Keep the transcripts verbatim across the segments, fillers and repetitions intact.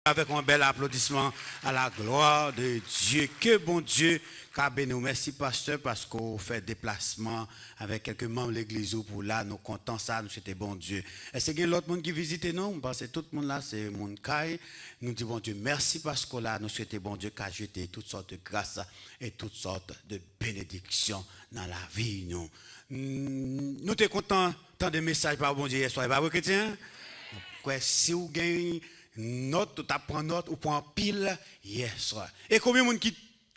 Avèk yon bèl aplodisman à la gloire de Dieu. Ke Bondye ka beni w. Mèsi, pastè, paske w fè deplasman avèk kèlke manm legliz ou pou la. Nou kontan sa, nou swete Bondye. Èske gen lòt moun ki vizite nou? M panse tout moun la se moun kay. Nou di Bondye mèsi paske w la. Nou swete Bondye ka jete tout sòt de gras e tout sòt de benediksyon nan lavi nou. Mm, nou te kontan tande mesaj pa Bondye yèswa. E pa vre, kretyen? Kwè si w gen nòt, ou t ap pran nòt, ou pran anpil yèswa. E konbyen moun ki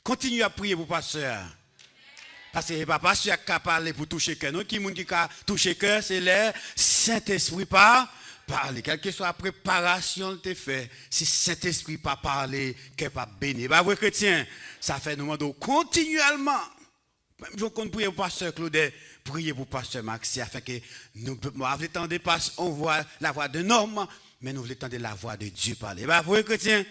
kontinye ap priye pou pastè a? Paske se pa pastè a k ka pale pou touche kè, non. Ki moun ki ka touche kè? Se lè Sentespri pa pale. Kèlkeswa preparasyon l te fè, si Sentespri pa pale, kè p ap beni. E pa vre, kretyen? Sa fè nou mande w kontinyèlman, menm jan w konn priye pou pastè Claude, priye pou pastè Maxi, afin ke nou pa vle tande pas, on vwa, la vwa de nòm, men nou vle tande la vwa de Dye pale. E pa vre, kretyen?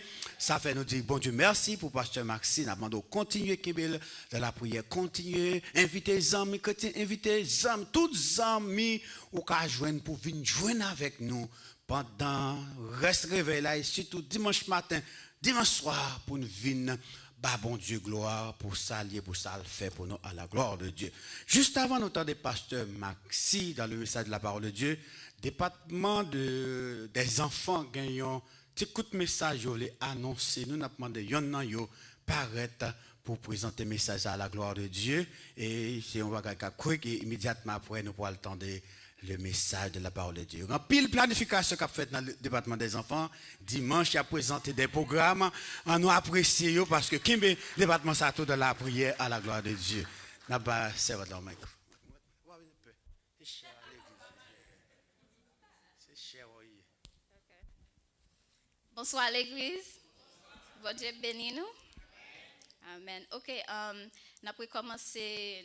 Sa fè nou di Bondye mèsi pou pastè Maxi. N ap mande w kontinye kenbe l dan lapriyè, kontinye envite zanmi kretyen, envite zanmi, tout zanmi ou ka jwenn pou vin jwenn avèk nou pandan rès revèy la, e sitou dimanch maten, dimanch swa, pou n vin ba Bondye glwa pou sa l ye, pou sa l fè pou nou, à la gloire de Dieu. Juste avant nou tande pastè Maxi dans le message de la parole de Dieu, depatman de, des enfants gen yon ti kout mesaj yo vle anonse nou. N ap mande yonn nan yo parèt pou prezante mesaj sa, à la gloire de Dieu. E se yon bagay k ap kwik, e imedyatman apre, nou pral tande le message de la parole de Dieu. Gen anpil planifikasyon k ap fèt nan depatman des enfants. Dimanch, y ap prezante de pwogram. An nou apresye yo, paske kenbe depatman sa tou dan lapriyè, à la gloire de Dieu. N ap ba sèvant la mikrofòn. Se chè a legliz. Se chè a w ye. Bonswa, legliz. Bondye beni nou. Amèn. Ok, um, n ap rekòmanse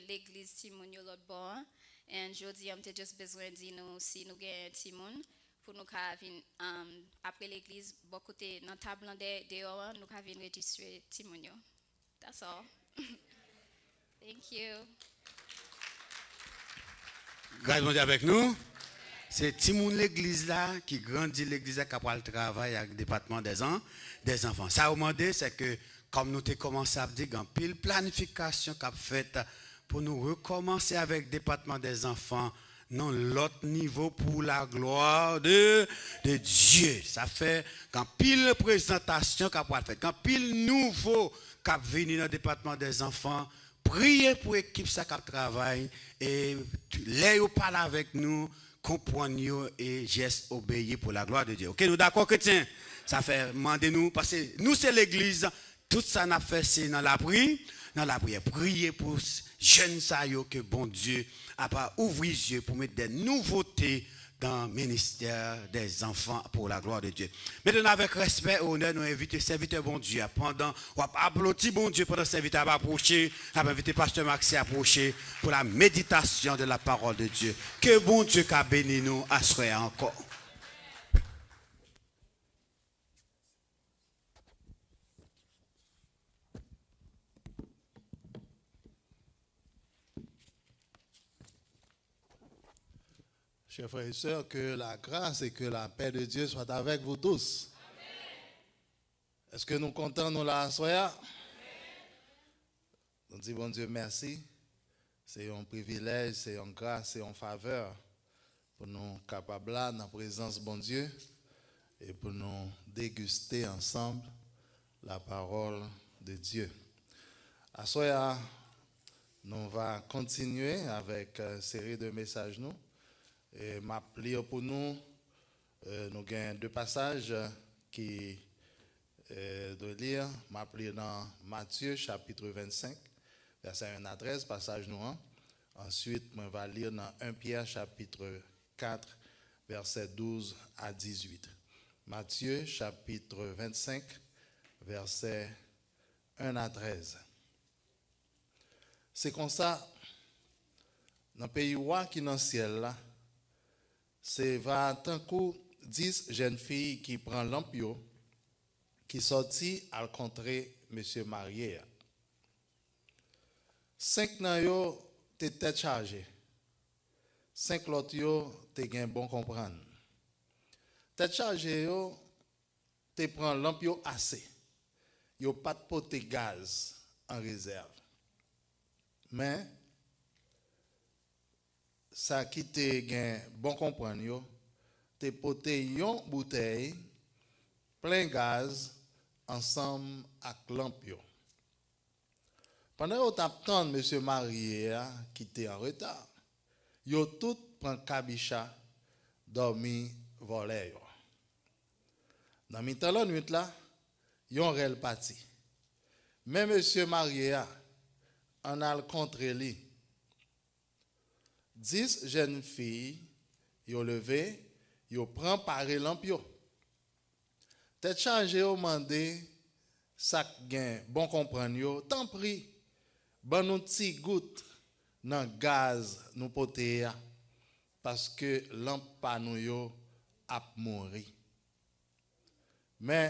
legliz timoun yo lòt bò an. And jodi a, m te just bezwen di nou, si nou gen timoun, pou nou ka vin, um, apre legliz, bò kote nan tab lan dè-, deyò an, nou ka vin rejistre timoun yo. That's all. Thank you. Gras Bondye avèk nou. Se timoun legliz la ki grandi legliz la k ap pral travay ak depatman des an-, des enfants. Sa yo mande, se ke, kòm nou te kòmanse ap di, gen anpil planifikasyon k ap fèt pou nou rekòmanse avèk depatman des enfants nan lòt nivo pour la gloire de, de Dieu. Sa fè gen anpil prezantasyon k ap pral fèt, gen anpil nouvo k ap vini nan depatman des enfants. Priye pou ekip sa k ap travay, e lè yo pale avèk nou, konprann yo e just obeyi pour la gloire de Dieu. Ok, nou dakò, kretyen? Sa fè mande nou, paske nou se legliz, tout sa n ap fè se nan lapri, nan lapriyè. Priye pou s-, jèn sa yo ke Bondye ap ouvri zye pou met de nouvote dans ministère des enfants pour la gloire de Dieu. Mentnan, avèk respè e onè, nou envite sèvitè Bondye a, pandan w ap aplodi Bondye, pandan sèvitè a ap apwoche, n ap envite pastè Maxi apwoche pour la méditation de la parole de Dieu. Ke Bondye ka beni nou aswè a ankò. Chers frères et sœurs, que la grâce et que la paix de Dieu soient avec vous tous. Èske nou kontan nou la aswè a? Nou di Bondye mèsi. Se yon privilèj, se yon gras, se yon favè pou nou kapab la nan prezans Bondye e pou nou degiste ansanm la parole de Dieu. Aswè a, nou va kontinye avèk, euh, seri de mesaj nou. E m ap li pou nou, euh, nou gen de pasaj, euh, ki, euh, dwe li. M ap li nan Matye chapit vennsenk, vèsè en a trèz, pasaj nou an. Answit, mwen va li nan en Pyè chapit kat, vèsè douz a dizuit. Matye chapit vennsenk, vèsè en a trèz. Se konsa, nan peyi Wa ki nan syèl la, se va tankou dis jèn fi ki pran lanp yo, ki sòti al kontre mesye marye a. Senk nan yo te tèt chaje, senk lòt yo te gen bon konprann. Tèt chaje yo te pran lanp yo ase. Yo pa t pote gaz an rezèv. Men, sa ki te gen bon konprann yo te pote yon boutèy plen gaz ansanm ak lanp yo. Pandan yo t ap tann mesye marye a ki te an reta, yo tout pran kabicha dòmi vòlè yo. Nan mitan lannwit la, yon rèl pati. Men mesye marye a, ann al kontre li. Dis jèn fi yo leve, yo pran pare lanp yo. Tèt chaje yo mande sa k gen bon konprann yo, tanpri, ban nou ti gout nan gaz nou pote a, paske lanp pa nou yo ap mouri. Men,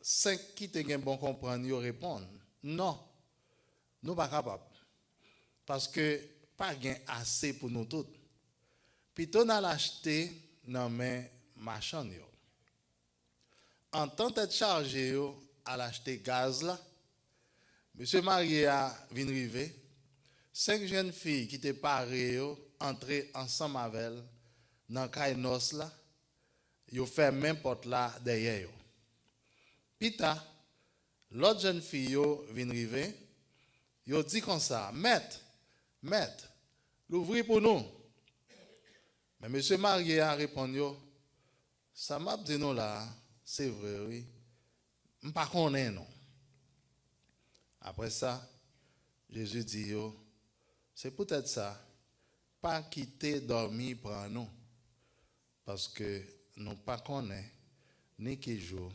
senk ki te gen bon konprann yo reponn, non, nou pa kapab, paske pa gen ase pou nou tout. Pito n al achte nan men machann yo. Antan tèt chaje yo al achte gaz la, mesye marye a vin rive, senk jèn fi ki te pare yo antre ansanm avè l nan kay nòs la, yo fèmen pòt la dèyè yo. Pita, lòt jèn fi yo vin rive, yo di konsa, Mèt, Mèt, louvri pou nou! Men mesye marye a reponn yo, Sa m ap di nou la a, se vre wi, m pa konnen nou. Apre sa, Jezi di yo, Se poutèt sa, pa kite dòmi pran nou, paske nou pa konnen ni ki jou,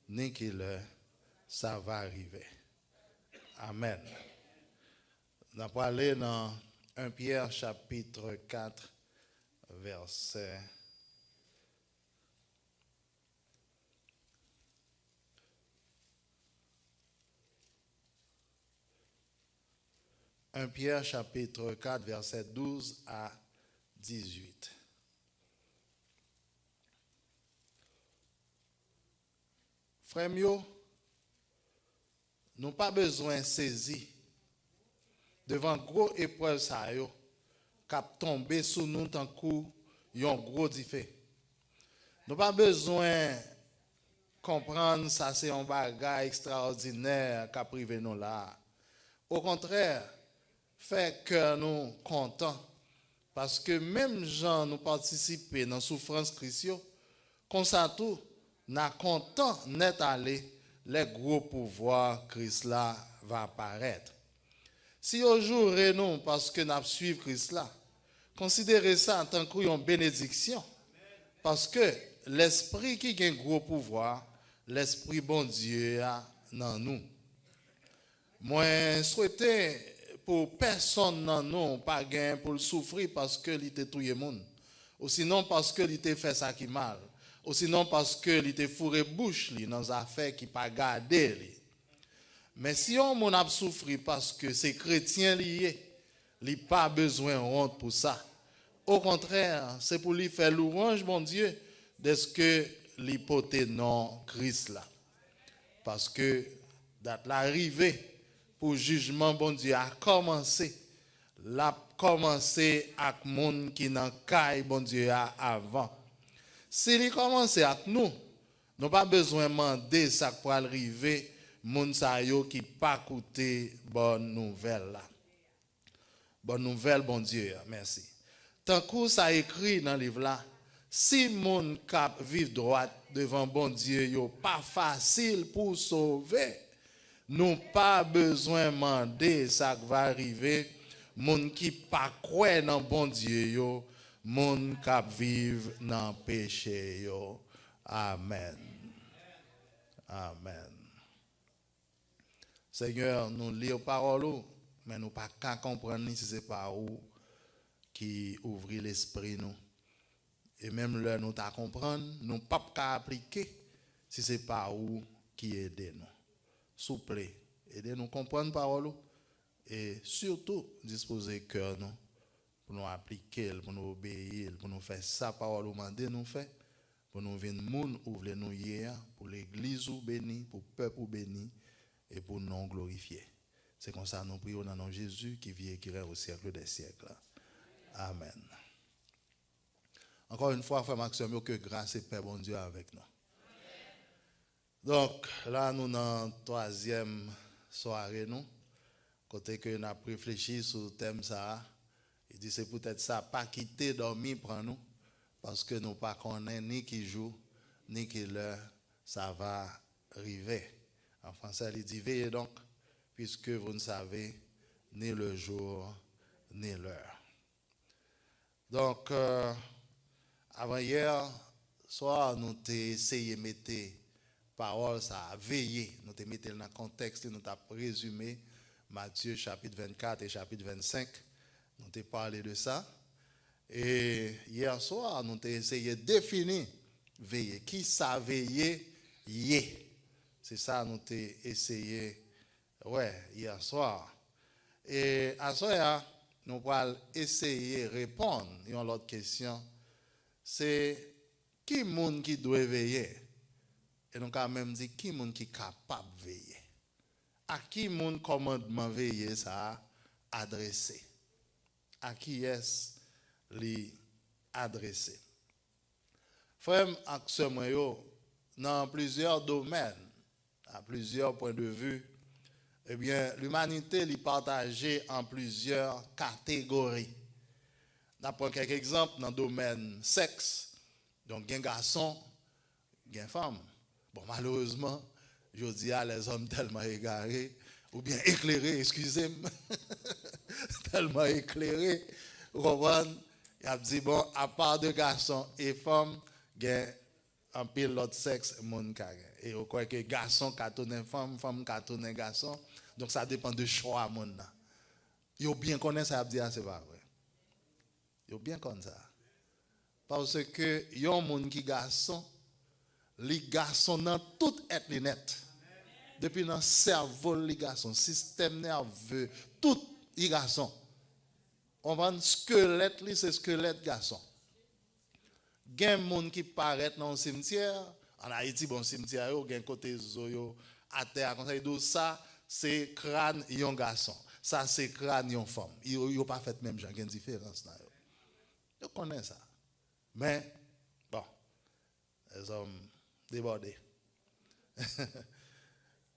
ni ki lè sa va rive. Amèn. N ap prale nan en Pyè chapit kat, vèsè en Pyè chapit kat, vèsè douz a dizuit. Frè m yo, nou pa bezwen sezi devan gwo eprèv sa yo k ap tonbe sou nou tankou yon gwo dife. Nou pa bezwen konprann sa se yon bagay ekstraòdinè k ap rive nou la a. Okontrè, fè kè nou kontan, paske menm jan nou patisipe nan soufrans Kris yo, konsa tou, n a kontan nèt ale lè gwo pouvwa Kris la va parèt. Si yo joure nou paske n ap suiv Kris la, konsidere sa tankou yon benediksyon, paske Lèspri ki gen gwo pouvwa, Lèspri Bondye a nan nou. Mwen swete pou pèsonn nan nou pa gen pou l soufri paske li te touye moun, osinon paske li te fè sa ki mal, osinon paske li te foure bouch li nan zafè ki pa gade li. Men si yon moun ap soufri paske se kretyen li ye, li pa bezwen wont pou sa. Okontrè, se pou li fè lwanj Bondye dèske li pote non Kris la. Paske dat la rive pou jijman Bondye a kòmanse. L ap kòmanse ak moun ki nan kay Bondye a avan. Si li kòmanse ak nou, nou pa bezwen mande sa k pral rive moun sa yo ki pa koute bòn nouvèl la. Bòn nouvèl Bondye a, mèsi. Tankou sa ekri nan liv la, si moun k ap viv dwat devan Bondye yo pa fasil pou sove, nou pa bezwen mande sa k va rive moun ki pa kwè nan Bondye yo, moun k ap viv nan peche yo. Amèn. Amèn. Senyè, nou li pawòl ou, men nou pa ka konprann li si se pa ou ki ouvri lespri nou. E menm lè nou ta konprann, nou p ap ka aplike si se pa ou ki ede nou. Souple, ede nou konprann pawòl ou e sitou dispoze kè nou pou nou aplike l, pou nou obeyi l, pou nou fè sa pawòl ou mande nou fè, pou nou vin moun ou vle nou ye a, pou legliz ou beni, pou pèp ou beni, e pou non w glorifye. Se konsa nou priye w nan non Jezi ki viv e ki règne au siècle des siècles. Amèn. Encore une fois, frè m ak sè m yo, ke gras e pè Bondye avèk nou. Donk, la nou nan twazyèm sware nou, kote ke n ap reflechi sou tèm sa a. Li di, se poutèt sa, pa kite dòmi pran nou, paske nou pa konnen ni ki jou, ni ki lè sa va rive. An fransè, li di, veillez donc, puisque vous ne savez ni le jour, ni l'heure. Donk, euh, avan yè swa, nou te eseye mete pawòl sa a, veye, nou te mete l nan kontèks li, nou t ap rezime Matye chapit vennkat e chapit vennsenk. Nou te pale de sa. E yè swa, nou te eseye defini veye. Kisa veye ye? Se sa nou te eseye wè yè swa. E aswè a, nou pral eseye reponn yon lòt kesyon. Se ki moun ki dwe veye? E nou ka menm di ki moun ki kapab veye? A ki moun kòmandman veye sa a adrese? A kiyès li adrese? Frè m ak sè mwen yo, nan plizyè domèn, à plusieurs points de vue, ebyen, limanite li pataje an plizyè kategori. N ap pran kèk egzanp nan domèn sèks. Donk, gen gason, gen fanm. Bon, malerezman, jodi a, lèzòm tèlman egare, oubyen eklere, eskize m, tèlman eklere, ou konprann? Y ap di, bon, apa de gason e fanm, gen anpil lòt sèks moun ka gen. E yo kwè ke gason ka tounen fanm, fanm ka tounen gason. Donk, sa depann de chwa moun nan. Yo byen konnen sa y ap di a, se pa vre. Yo byen konn sa. Paske yon moun ki gason, li gason nan tout èt li nèt. Depi nan sèvo l, li gason. Sistèm nève, tout, li gason. Konprann? Skelèt li, se skelèt gason. Gen moun ki parèt nan yon simtyè, ann Ayiti, bon, simtyè yo, gen kote zo yo atè a konsa, yo di w sa, se kràn yon gason. Sa, se kràn yon fanm. Yo, yo pa fèt menm jan, gen diferans nan yo. Yo konnen sa. Men, bon, lèzòm debòde.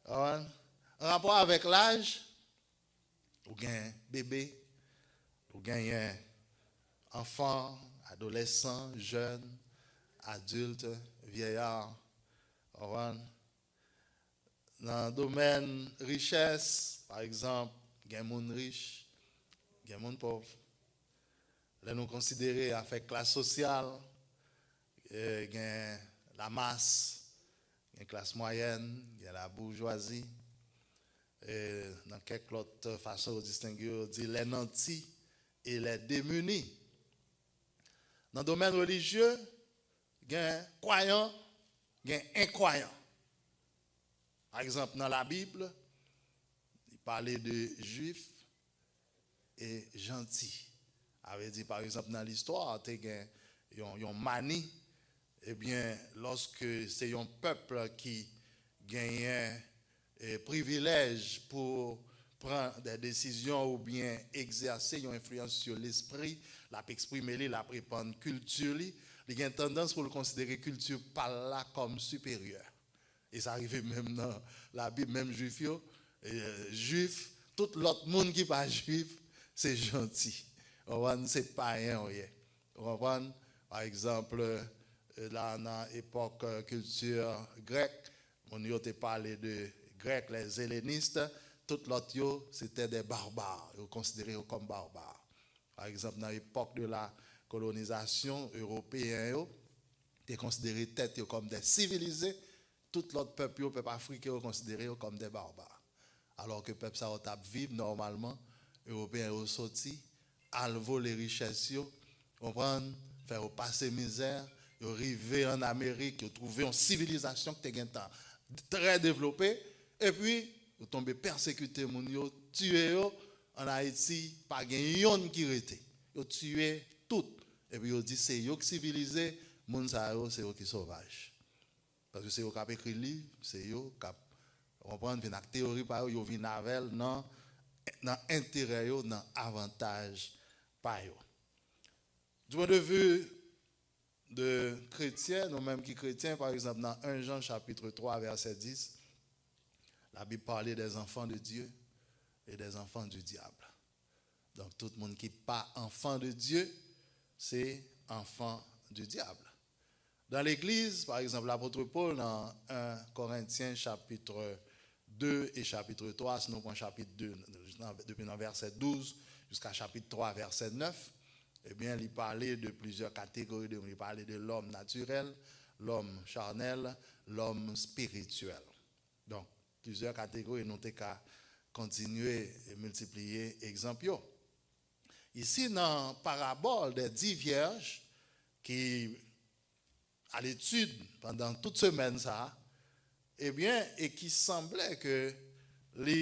Konprann? Rapò avèk laj, ou gen bebe, ou genyen anfan, adolesan, jèn, adilt, vyèya, konprann? Nan domèn richès, pa egzanp, gen moun rich, gen moun pòv. Lè nou konsidere afè klas sosyal, eh, gen lamas, gen klas mwayèn, gen laboujwazi. E nan kèk lòt fason yo distenge yo, yo di les nantis et les démunis. Nan domèn relijye, gen kwayan, gen enkwayan. Pa egzanp, nan Labib, li pale de jwif e janti. Sa vle di, pa egzanp, nan listwa, te gen yon, yon mani, ebyen, lòske se yon pèp ki genyen, e, privilèj pou pran de desizyon oubyen egzèse yon enfliyans sou lespri, l ap eksprime li, l ap repann kilti li, li gen tandans pou l konsidere kilti pa l la kòm siperyè. E sa rive menm nan Labib, menm jwif yo. E, jwif, tout lòt moun ki pa jwif, se janti. Ou konprann? Se payen ou ye. Ou konprann? Pa egzanp, e, la nan epòk, e, kilti grèk, moun yo te pale de grèk, les hellénistes, tout lòt yo, se te de barbar. Yo konsidere yo kòm barbar. Pa egzanp, nan epòk de la kolonizasyon, ewopeyen yo te konsidere tèt yo kòm de sivilize, tout lòt pèp yo, pèp afriken yo konsidere yo kòm de barbar. Alò ke pèp sa yo t ap viv nòmalman, ewopeyen yo soti, al vole richès yo, konprann, fè yo pase mizè, yo rive ann Amerik, yo twouve yon sivilizasyon ki te gentan trè devlope, epi yo tonbe pèsekite moun yo, tiye yo, ann Ayiti, pa gen yonn ki rete. Yo tiye tout. Epi yo di se yo k sivilize, moun sa yo, se yo ki sovaj. Paske se yo k ap ekri liv, se yo k ap, w konprann, vin ak teyori pa yo, yo vin avè l nan, nan enterè yo, nan avantaj pa yo. Du point de vue de kretyen, nou menm ki kretyen, pa egzanp, nan en Jan chapit twa vèsè dis, la Bible parlait des enfants de Dieu et des enfants du diable. Donk, tout moun ki pa enfant de Dieu, se enfant du diable. Dans l'Église, par exemple, l'apôtre Paul, dans un Corinthiens chapitre deux et chapitre trois, si nou pran chapit de, nan, depi nan vèsè douz jiska chapit twa, vèsè nèf, ebyen, li pale de plizyè kategori de moun. Li pale de lòm natirèl, lòm chanèl, lòm espirityèl. Donk, plizyè kategori, nou te ka kontinye e miltipliye egzanp yo. Isi, nan parabòl dè dis vyèj ki a letid pandan tout semèn sa a, ebyen, e ki sanble ke li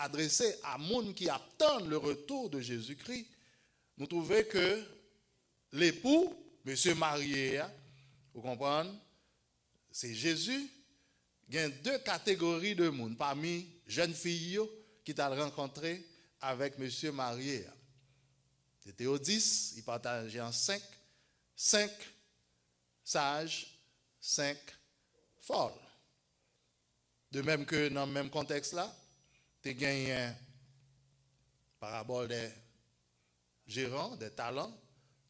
adrese a moun ki ap tann le retour de Jésus-Christ, nou twouve ke lepou, mesye marye a, ou konprann, se Jezi, gen de kategori de moun pami jèn fi yo ki t al rankontre avèk mesye marye a. Se te yo dis, li pataje an senk, senk saj, senk fòl. De menm ke nan menm kontèks la, te genyen parabòl dè jeran, dè talan,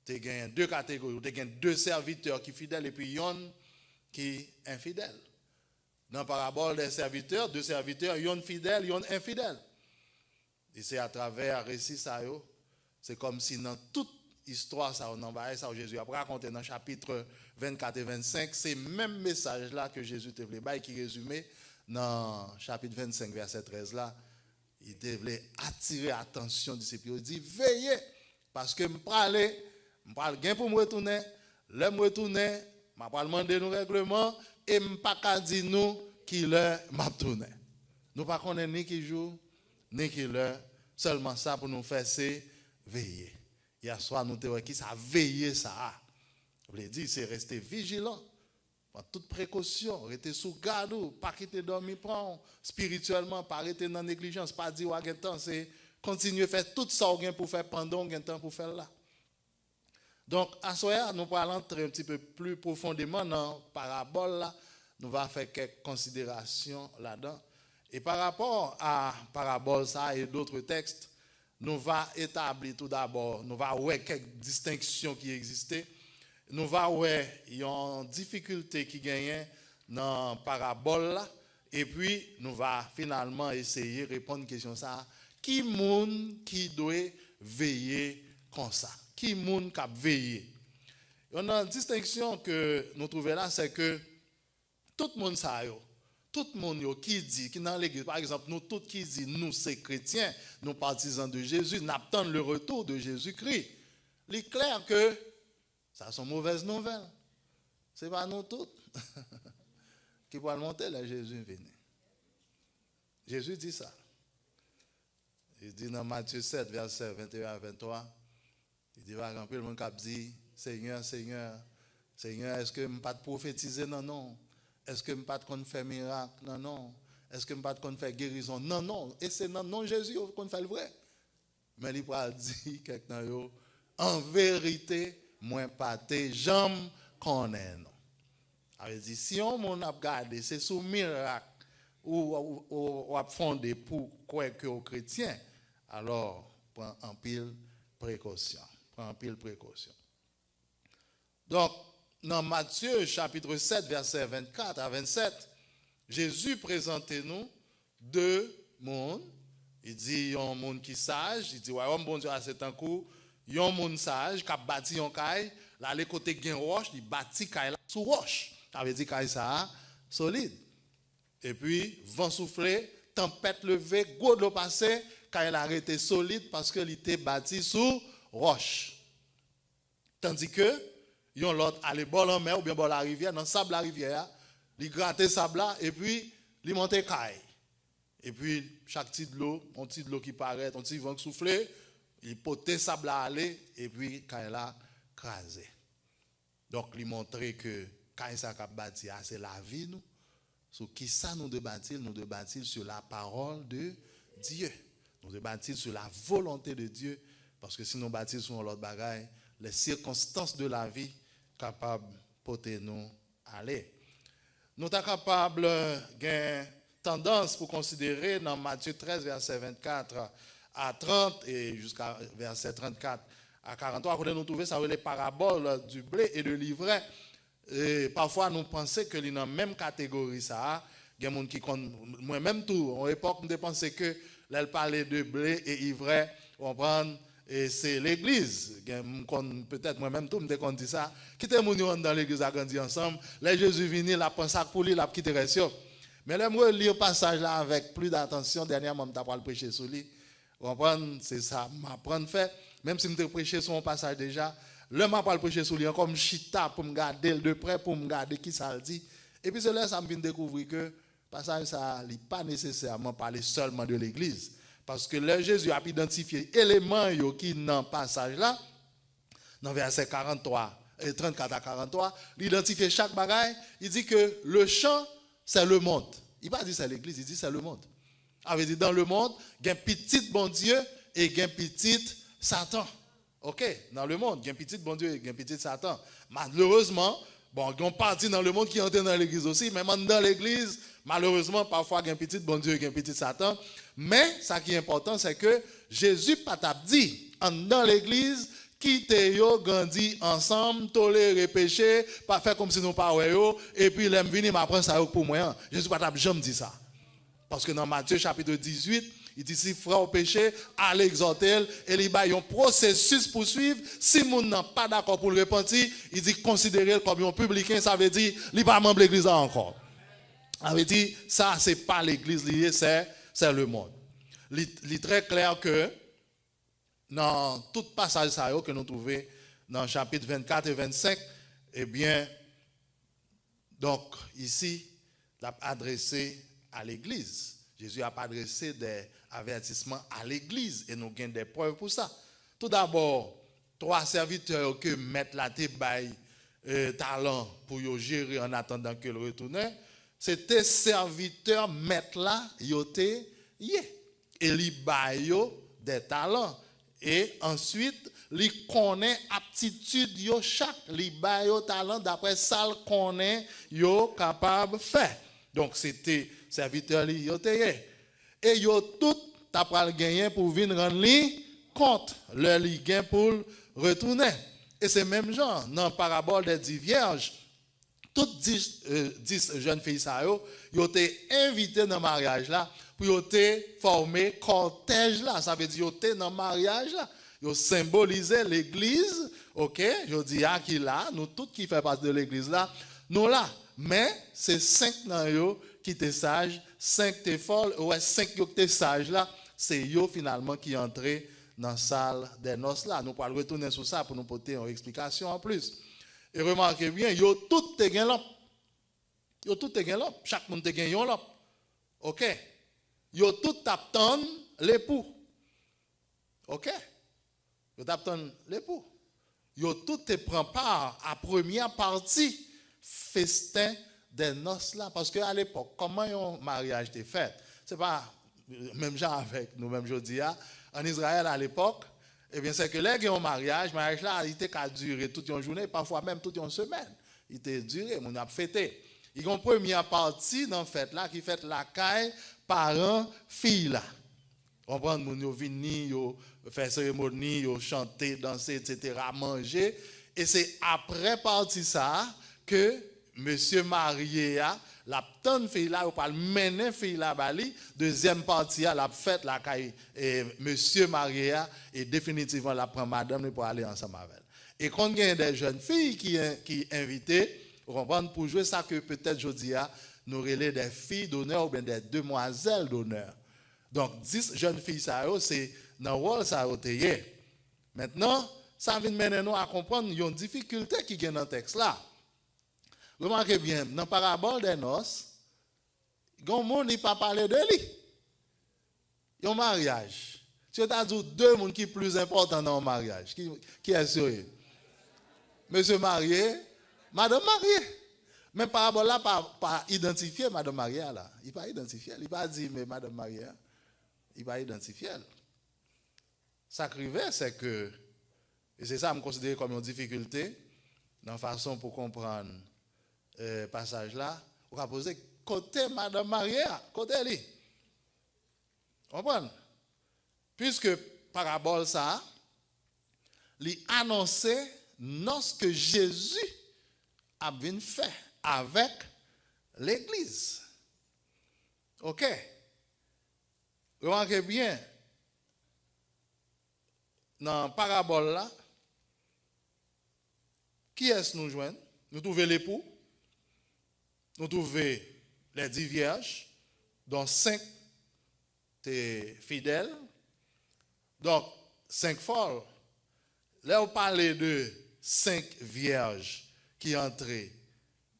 te genyen de kategori, ou te gen de sèvitè ki fidèl epi yonn ki enfidèl. Nan parabòl dè sèvitè, de sèvitè, yonn fidèl, yonn enfidèl. E se atravè resi sa yo, se kòmsi nan tout istwa sa yo, nan bagay sa yo Jezi ap rakonte nan chapit vennkat e vennsenk, se menm mesaj la ke Jezi te vle bay, ki rezime nan chapit vennsenk, vèsè trèz la. Li te vle atire atansyon disip yo, li di, veye, paske m prale, m pral gen pou m retounen. Lè m retounen, m a pral mande nou règleman, e m pa ka di nou ki lè m ap tounen. Nou pa konnen ni ki jou, ni ki lè, sèlman sa pou nou fè se veye. Yèswa, nou te wè ki sa veye sa a vle di, se rete vijilan. Pran tout prekosyon, rete sou gad ou, pa kite dòmi pran w, espirityèlman, pa rete nan neglijans, pa di w a gen tan, se kontinye fè tout sa w gen pou fè pandan w gen tan pou fè l la. Donk, aswè a, nou pral antre un petit peu plus profondément nan parabòl la, nou va fè kèk konsiderasyon ladan. E pa rapò a parabòl sa a e d'autres textes, nou va etabli tou dabò, nou va wè kèk distenksyon ki egziste, nou va wè yon difikilte ki genyen nan parabòl la, epi nou va finalman eseye reponn kesyon sa a, ki moun ki dwe veye konsa? Ki moun k ap veye? Yon nan distenksyon ke nou twouve la, se ke tout moun sa yo, tout moun yo ki di, ki nan legliz, pa egzanp, nou tout ki di nou se kretyen, nou patizan de Jezi, n ap tann le retour de Jésus-Christ. Li klè ke sa se yon movèz nouvèl. Se pa nou tout ki pral monte lè Jezi vini. Jezi di sa. Li di nan Matye sèt, vèsè venteyen a venntwa, li di, va gen anpil moun k ap di, Senyè, Senyè, Senyè, èske m pa t pwofetize nan non w? Èske m pa t konn fè mirak nan non w? Èske m pa t konn fè gerizon nan non w? E se nan non Jezi yo konn fè l vre. Men li pral di kèk nan yo, an verite, mwen pa te janm konnen nou. Sa vle di, si yon moun ap gade, se sou mirak ou, ou, ou, ou ap fonde pou kwè ke w kretyen, alò, pran anpil prekosyon. Pran anpil prekosyon. Donk, nan Matye chapit sèt, vèsè vennkat a vennsèt, Jezi prezante nou de moun. Li di yon moun ki saj, li di wayòm Bondye a se tankou yon moun saj k ap bati yon kay, l ale kote gen wòch, li bati kay la sou wòch. Sa vle di kay sa a solid. Epi, van soufle, tanpèt leve, gwo dlo pase, kay la rete solid paske li te bati sou wòch. Tandike yon lòt ale bò lanmè oubyen bò larivyè, nan sab larivyè a, li grate sab la, epi li monte kay. Epi chak ti dlo, yon ti dlo ki parèt, yon ti van k soufle, li pote sab la ale, epi kay la kraze. Donk, li montre ke kay sa k ap bati a, se lavi nou. Sou kisa nou dwe bati l? Nou dwe bati l sur la parole de Dieu. Nou dwe bati l sur la volonté de Dieu. Paske si nou bati l sou yon lòt bagay, les circonstances de la vie kapab pote nou ale. Nou ta kapab gen tandans pou konsidere nan Matye trèz, vèsè vennkat a trant, e jiska vèsè trannkat a karantwa, kote nou twouve sa yo rele parabòl du blé et de l'ivraie. E pafwa nou panse ke li nan menm kategori sa a. Gen moun ki konn, mwen menm tou, yon epòk m te panse ke lè l pale de ble e ivrè, w konprann, e se legliz. Gen, m konn, petèt mwen menm tou, m te konn di sa. Kite moun yo anndan legliz la grandi ansanm. Lè Jezi vini, l ap pran sa k pou li, l ap kite rès yo. Men lè m reli pasaj la avèk plis datansyon, dènyèman m ta pral preche sou li. Ou konprann? Se sa m aprann fè. Menm si m te preche sou yon pasaj deja, lè m ap pral preche sou li ankò, m chita pou m gade l de prè, pou m gade kisa l di. Epi se lè sa m vin dekouvri ke pasaj sa a, li pa nesesèman pale sèlman de legliz. Paske lè Jezi ap idantifye eleman yo ki nan pasaj la, nan vèsè karantwa, e trannkat a karantwa, li idantifye chak bagay, li di ke le champ, c'est le monde. Li pa di c'est l'église, li di c'est le monde. Sa vle di, dans le monde, gen pitit Bondye e gen pitit Satan. Oke, dans le monde, gen pitit Bondye e gen pitit Satan. Malerezman, bon, gen yon pati nan le monde ki antre nan legliz osi, menm anndan legliz, malerezman, pafwa gen pitit Bondye e gen pitit Satan. Men, sa ki enpòtan, se ke Jezi pa t ap di, anndan legliz, kite yo grandi ansanm, tolere peche, pa fè kòmsi nou pa wè yo, epi lè m vini, m ap pran sa yo pou mwen an. Jezi pa t ap janm di sa. Paske nan Matye chapit dizuit, li di si frè w peche, al egzòte l, e li bay yon pwosesis pou swiv. Si moun nan pa dakò pou l repanti, li di konsidere l kòm yon pibliken, sa vle di li pa manm legliz la ankò. Sa vle di, sa se pa legliz li ye, se, se le monde. Li, li trè klè ke nan tout pasaj sa yo ke nou twouve nan chapit vennkat e vennsenk, ebyen, donk, isi, l ap adrese a legliz. Jezi ap adrese de avètisman a legliz, e nou gen de prèv pou sa. Toudabò, twa sèvitè yo ke mèt la te bay, e, talan pou yo jere an atandan ke l retounen, se te sèvitè mèt la yo te ye. E li ba yo de talan. E answit, li konnen aptitid yo chak. Li ba yo talan dapre sa l konnen yo kapab fè. Donk, se te sèvitè li yo te ye. E yo tout ta pral genyen pou vin rann li kont lè li gen pou l retounen. E se menm jan nan parabòl dè dis vyèj, tout dis, e, dis jèn fi sa yo, yo te envite nan maryaj la pou yo te fòme kòtèj la. Sa vle di yo te nan maryaj la. Yo senbolize legliz, oke, jodi a ki la, nou tout ki fè pati de legliz la, nou la. Men, se senk nan yo ki te saj, senk te fòl, ou wè, senk yo ki te saj la, se yo finalman ki antre nan sal dè nòs la. Nou pral retounen sou sa pou nou pote yon eksplikasyon anplis. E remake byen, yo tout te gen lanp. Yo tout te gen lanp. Chak moun te gen yon lanp. Oke. Yo tout t ap tann lepou. Oke. Yo t ap tann lepou. Yo tout te pran pa a premyè pati festen dè nòs la. Paske alepòk, kòman yon maryaj te fèt? Se pa menm jan avèk nou menm jodi a. Ann Izrayèl alepòk, ebyen, se ke lè gen yon maryaj, maryaj la, li te ka dire tout yon jounen, pafwa menm tout yon semèn. Li te dire, moun ap fete. Li gen yon premyè pati nan fèt la ki fèt lakay paran fi la. Konprann, moun yo vini, yo fè seremoni, yo chante, danse, etsetera, manje. E se aprè pati sa a ke mesye marye a, l ap tann fi la, yo pral mennen fi la ba li. Dezyèm pati a, l ap fèt lakay, e, mesye marye a, e definitivman, l ap pran madanm li pou ale ansanm avè l. E konn gen de jèn fi ki, ki envite, ou konprann, pou jwe sa ke petèt jodi a, nou rele de fi donè oubyen de demwazèl donè. Donk, dis jèn fi sa yo, se nan wòl sa yo te ye. Mentnan, sa vin mennen nou a konprann yon difikilte ki gen nan tèks la. Remake byen, nan parabòl dè nòs, gen yon moun li pa pale de li. Yon maryaj. Si yo ta di w de moun ki plis enpòtan nan yon maryaj, ki, kiyès yo ye? Mesye marye Madanm marye. Men parabòl la pa, pa idantifye madanm marye a la. Li pa idantifye l. Li pa di, men madanm marye a. Li pa idantifye l. Sa k rive, se ke, e se sa m konsidere kòm yon difikilte nan fason pou konprann eh, pasaj la, ou ka poze, kote madanm marye a? Kote li? Konprann? Piske parabòl sa a, li anonse nòs ke Jezi ap vin fè avèk legliz. Oke? Remake byen, nan parabòl la, kiyès nou jwenn? Nou twouve lepou, nou twouve les dix vierges, dont cinq te fidèl. Donk, senk fòl. Lè w pale de senk vyèj ki antre,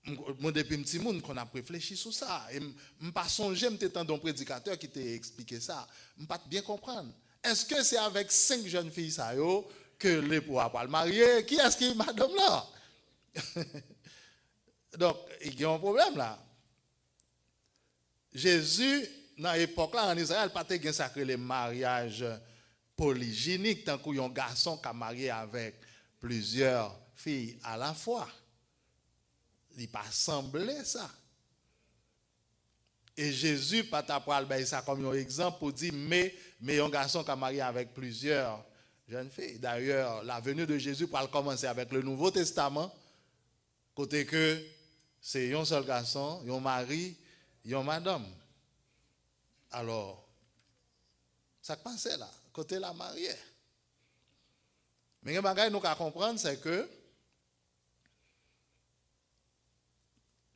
m, mwen depi m timoun, m konn ap reflechi sou sa. E m, m pa sonje m te tande yon predikatè ki te eksplike sa. M pa t byen konprann. Èske se avèk senk jèn fi sa yo ke lepou a pral marye? Kiyès ki madanm lan? Donk, gen yon pwoblèm la. Jezi, nan epòk la, ann Izrayèl, pa te gen sa k rele maryaj polijinik, tankou yon gason ka marye avèk plizyè fi alafwa. Li pa sanble sa. E Jezi pa ta pral bay sa kòm yon egzanp pou di, men, men yon gason ka marye avèk plizyè jèn fi. Dayè, la venue de Jésus pral kòmanse avèk le Nouveau Testament, kote ke se yon sèl gason, yon mari, yon madanm. Alò, sa k pase la? Kote la marye? Men gen bagay nou ka konprann, se ke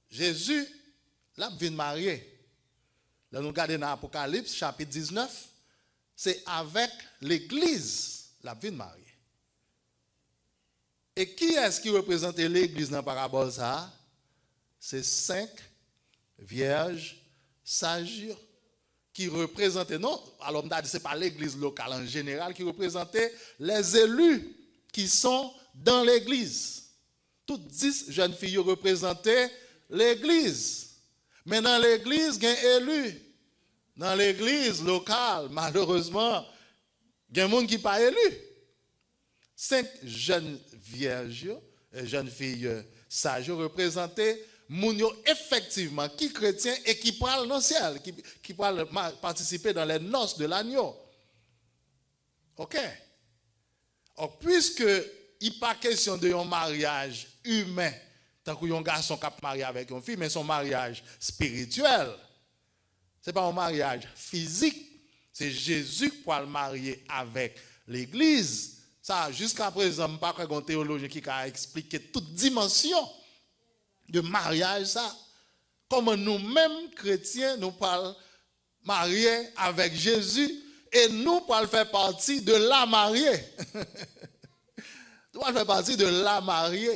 Jezi, l ap vin marye. Lè nou gade nan Apokalips, chapit diznèf, se avèk legliz l ap vin marye. E kiyès ki reprezante legliz nan parabòl sa a? Se senk vyèj saj yo ki reprezante, non, alò m ta di se pa legliz lokal an jeneral ki reprezante, les élus qui sont dans l'église. Tout dis jèn fi yo reprezante legliz. Men nan legliz, gen eli. Nan legliz lokal, malerezman, gen moun ki pa eli. Senk jèn vyèj yo, eh, jèn fi, eh, saj yo reprezante moun yo efektivman ki kretyen e ki pral nan syèl, ki, ki pral ma-, patisipe dans les noces de l'agneau. Oke? Or, puiske li pa kesyon de yon maryaj imen, tankou yon gason k ap marye avèk yon fi, men se yon maryaj espirityèl. Se pa yon maryaj fizik. Se Jezi k pral marye avèk legliz. Sa, jiska prezan, m pa kwè gen yon teyolojyen ki ka eksplike tout dimansyon de maryaj sa. Kòman nou menm, kretyen, nou pral marye avèk Jezi e nou pral fè pati de la marye. Nou pral fè pati de la marye.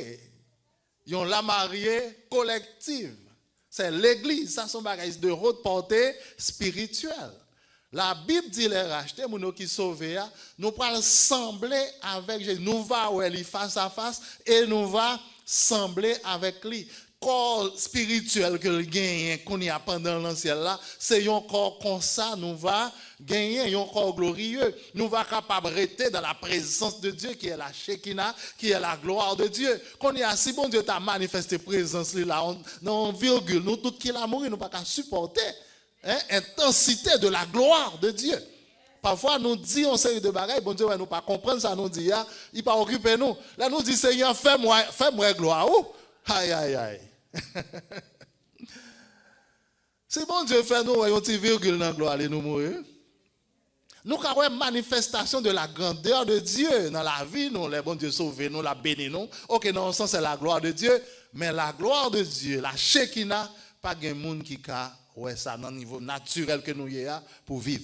Yon la marye kolektiv. Se legliz, sa se yon bagay de haute portée spirituelle. Labib di lè rachte, moun yo ki sove a, nou pral sanble avèk Jezi. Nou va wè li fas a fas e nou va sanble avèk li. Kò espirityèl ke l genyen kounye a pandan l nan syèl la, se yon kò konsa nou va genyen, yon kò gloriye. Nou va kapab rete dans la présence de Dieu, qui est la Shekinah, qui est la gloire de Dieu. Kounye a, si Bondye ta manifeste prezans li la, on, nan yon virgil, nou tout ki la mouri, nou pa ka sipòte, hein, entansite de la gloire de Dieu. Pafwa, nou di yon seri de bagay, Bondye wè nou pa konprann sa nou di a, li pa okipe nou. Lè nou di, Senyè, fè m wè, fè m wè glwa ou, ay, ay, ay. Si Bondye fè nou wè yon ti virgil nan glwa li, nou mouri. Nou ka wè manifestation de la grandeur de Dieu nan lavi nou, lè Bondye sove nou, l ap beni nou. Oke, nan yon sans, c'est la gloire de Dieu, men la gloire de Dieu, la Shekinah, pa gen moun ki ka wè sa nan nivo natirèl ke nou ye a pou viv.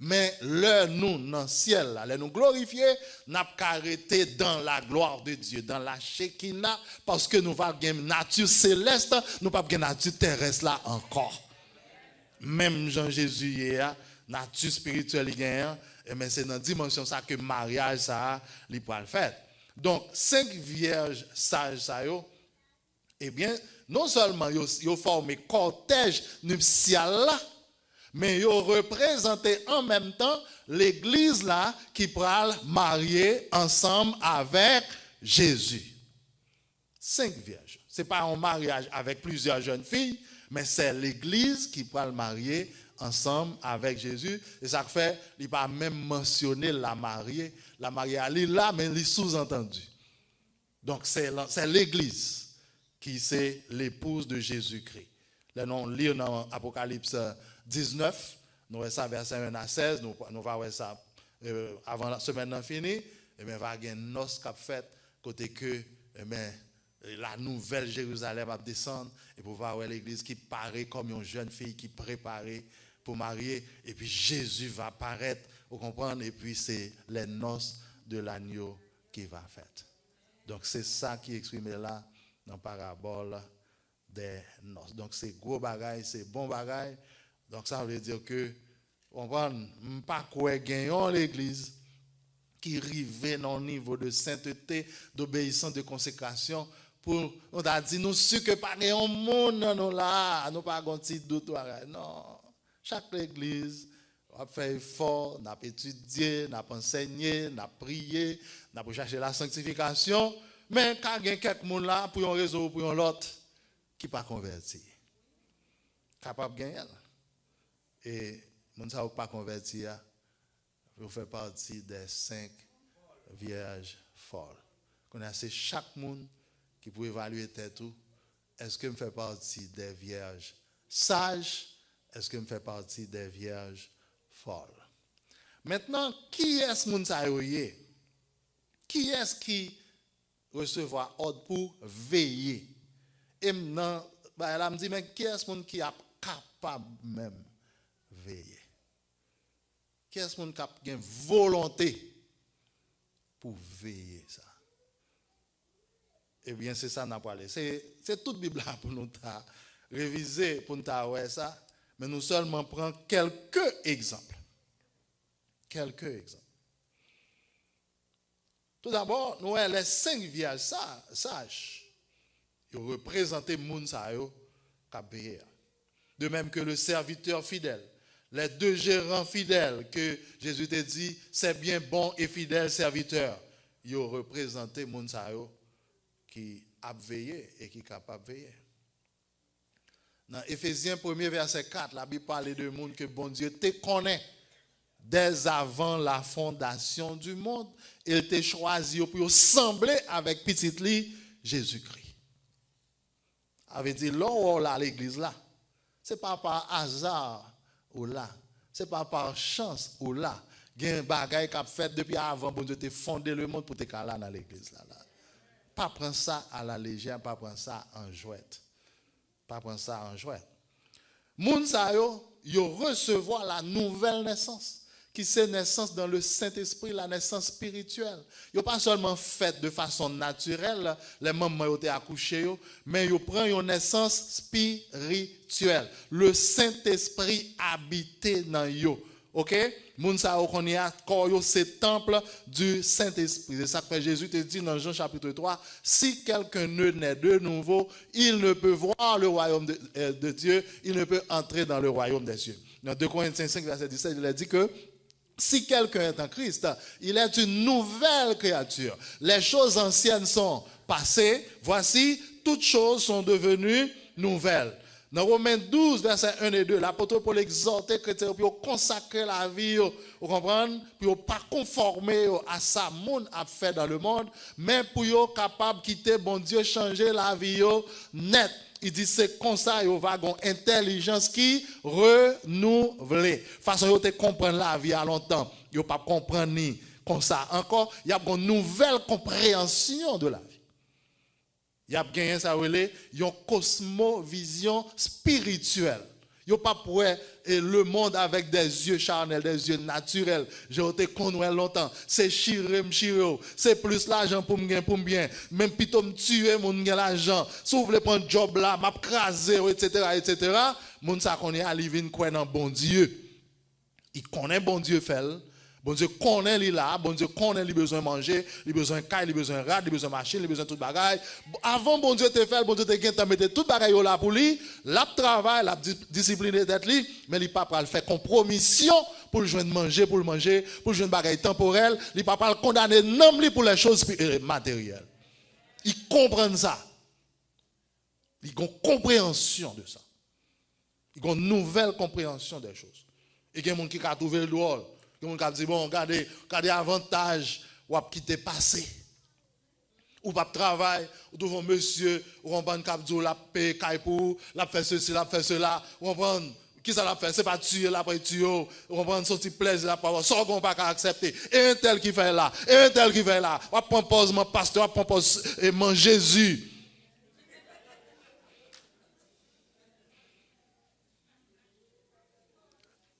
Men lè nou nan syèl la, lè nou glorifye, n ap ka rete dans la gloire de Dieu, dans la Shekinah, paske nou va gen nati selès, nou p ap gen nati terès la ankò. Menm jan Jezi ye a, nati espirityèl li genyen an, enben, se nan dimansyon sa ke maryaj sa a, li pral fèt. Donk, senk vyèj saj sa yo, Ebyen, non sèlman yo, yo fòme kòtèj nipsyal la, men yo reprezante an menm tan legliz la ki pral marye ansanm avèk Jezi. Senk vyèj. Se pa yon maryaj avèk plizyè jèn fi, men se legliz ki pral marye ansanm avèk Jezi. Se sa k fè li pa menm mansyone lamarye. Lamarye a, li la, men li souzantandi. Donk, se, se legliz ki se l'épouse de Jésus-Christ. Lè nou li nan Apokalips diznèf, nou wè sa vèsè en a sèz, nou, nou va wè sa, euh, avan semèn nan fini, ebyen, va gen nòs k ap fèt, kote ke, ebyen, la nouvèl Jerizalèm ap desann, epi w va wè legliz ki pare kòm yon jèn fi ki prepare pou marye, epi Jezi va parèt, ou konprann, epi se les noces de l'agneau qui va fèt. Donk, se sa ki eksprime la nan parabòl dè nòs. Donk, se gwo bagay, se bon bagay. Donk, sa vle di ke, w konprann, m pa kwè gen yon legliz ki rive nan yon nivo de sentete, d'obéissance, de consécration, pou nou ta di nou si ke pa gen yon moun nan nou la, nou pa gon ti dout bagay. Non. Chak legliz, w ap fè efò, n ap etidye, n ap ansenye, n ap priye, n ap rechache la sanktifikasyon, men ka gen kèk moun la, pou yon rezon ou pou yon lòt, ki pa konvèti. Kapab genyen l. E moun sa yo k pa konvèti a, yo fè pati dè senk vyèj fòl. Kounye a, se chak moun ki pou evalye tèt ou, èske m fè pati dè vyèj saj? Èske m fè pati dè vyèj fòl? Mentnan, kiyès moun sa yo ye? Kiyès ki resevwa òd pou veye? E m nan bagay la, m di, men kiyès moun ki ap kapab menm veye? Kiyès moun k ap gen volonte pou veye sa? Ebyen, se sa n ap prale. Se, se tout Bib la pou nou ta revize, pou n ta wè sa. Men nou sèlman pran kèlke egzanp. Kèlke egzanp. Toudabò, nou wè lè senk vyèj sa, saj, yo reprezante moun sa yo k ap veye a. De même que le serviteur fidèle, les deux gérants fidèles que Jésus te dit, c'est bien, bon et fidèle serviteur, yo reprezante moun sa yo ki ap veye e ki kapab veye. Nan Efezyen premye vèsè kat, Labib pale de moun ke Bondye te konnen dès avant la fondation du monde, e l te chwazi yo pou yo sanble avèk Pitit li, Jezikri. Sa vle di, lè w wè w la legliz la, se pa pa aza ou la, se pa pa chans ou la. Gen bagay k ap fèt depi avan Bondye te fonde lemonn pou te ka la nan legliz la, la. Pa pran sa a la lejè, pa pran sa an jwèt. Pa pran sa an jwèt. Moun sa yo, yo resevwa la nouvèl nesans, ki se nesans dan le Sentespri, la nesans espirityèl. Yo pa sèlman fèt de fason natirèl, lè manman yo te akouche yo, men yo pran yon nesans espirityèl. Le Sentespri abite nan yo. Oke? Moun sa yo kounye a, kò yo se tanp du Saint-Esprit. Se sa k fè Jezi te di nan Jan chapit twa, si quelqu'un ne naît de nouveau, il ne peut voir le royaume de, euh, de Dieu, il ne peut entrer dans le royaume des cieux. Dans deux Corinthiens cinq, verset dix-sept, il est dit que si quelqu'un est en Christ, il est une nouvelle créature. Les choses anciennes sont passées, voici, toutes choses sont devenues nouvelles. Nan Women douz, vèsè en e de, lapot Pòl egzòte kretyen yo pou yo konsakre lavi yo, ou konprann, pou yo pa konfòme yo a sa moun ap fè dans le monde, men pou yo kapab kite Bondye chanje lavi yo nèt. Li di se konsa yo va gon entèlijans ki renouvle. Fason yo te konprann lavi a lontan, yo p ap konprann li konsa ankò. Y ap gon nouvèl konpreyansyon de lavi. Y ap genyen sa yo rele yon kosmovizyon espirityèl. Yo p ap wè, e, le monde avec des yeux charnels, des yeux naturels, jan yo te konn wè l lontan. Se chire m chire w. Se plis lajan pou m gen pou m byen. Menm pito m tiye moun m gen lajan. Si w vle pran djòb la, m ap kraze w, etsetera, etsetera. Moun sa kounye a, li vin kwè nan Bondye. Li konnen Bondye fè l, Bondye konnen li la, Bondye konnen li bezwen manje, li bezwen kay, li bezwen rad, li bezwen machin, li bezwen tout bagay. Avan Bondye te fè l, Bondye te gentan mete tout bagay yo la pou li. L ap travay, l ap di-, disipline tèt li, men li pa pral fè konpwomisyon pou l jwenn manje, pou l manje, pou l jwenn bagay tanporèl. Li pa pral kondane nanm li pou lè choz pi-, e, materyèl. Li konprann sa. Li gon konpreyansyon de sa. Li gon nouvèl konpreyansyon dè choz. E gen moun ki ka twouve l dwòl. Gen moun k ap di, bon, gade, gade avantaj w ap kite pase. Ou p ap travay, ou twouve yon mesye, ou konprann, k ap di w l ap peye kay pou ou, l ap fè sesi, l ap fè sela, ou konprann? Kisa l ap fè? Se pa tiye l ap tiye w, ou konprann? Se yon ti plèzi l ap pran. Sa w gen w pa ka aksepte. E entèl ki fè la, e entèl ki fè la. W ap pran pòz man pastè, w ap pran pòz, e, man Jezi.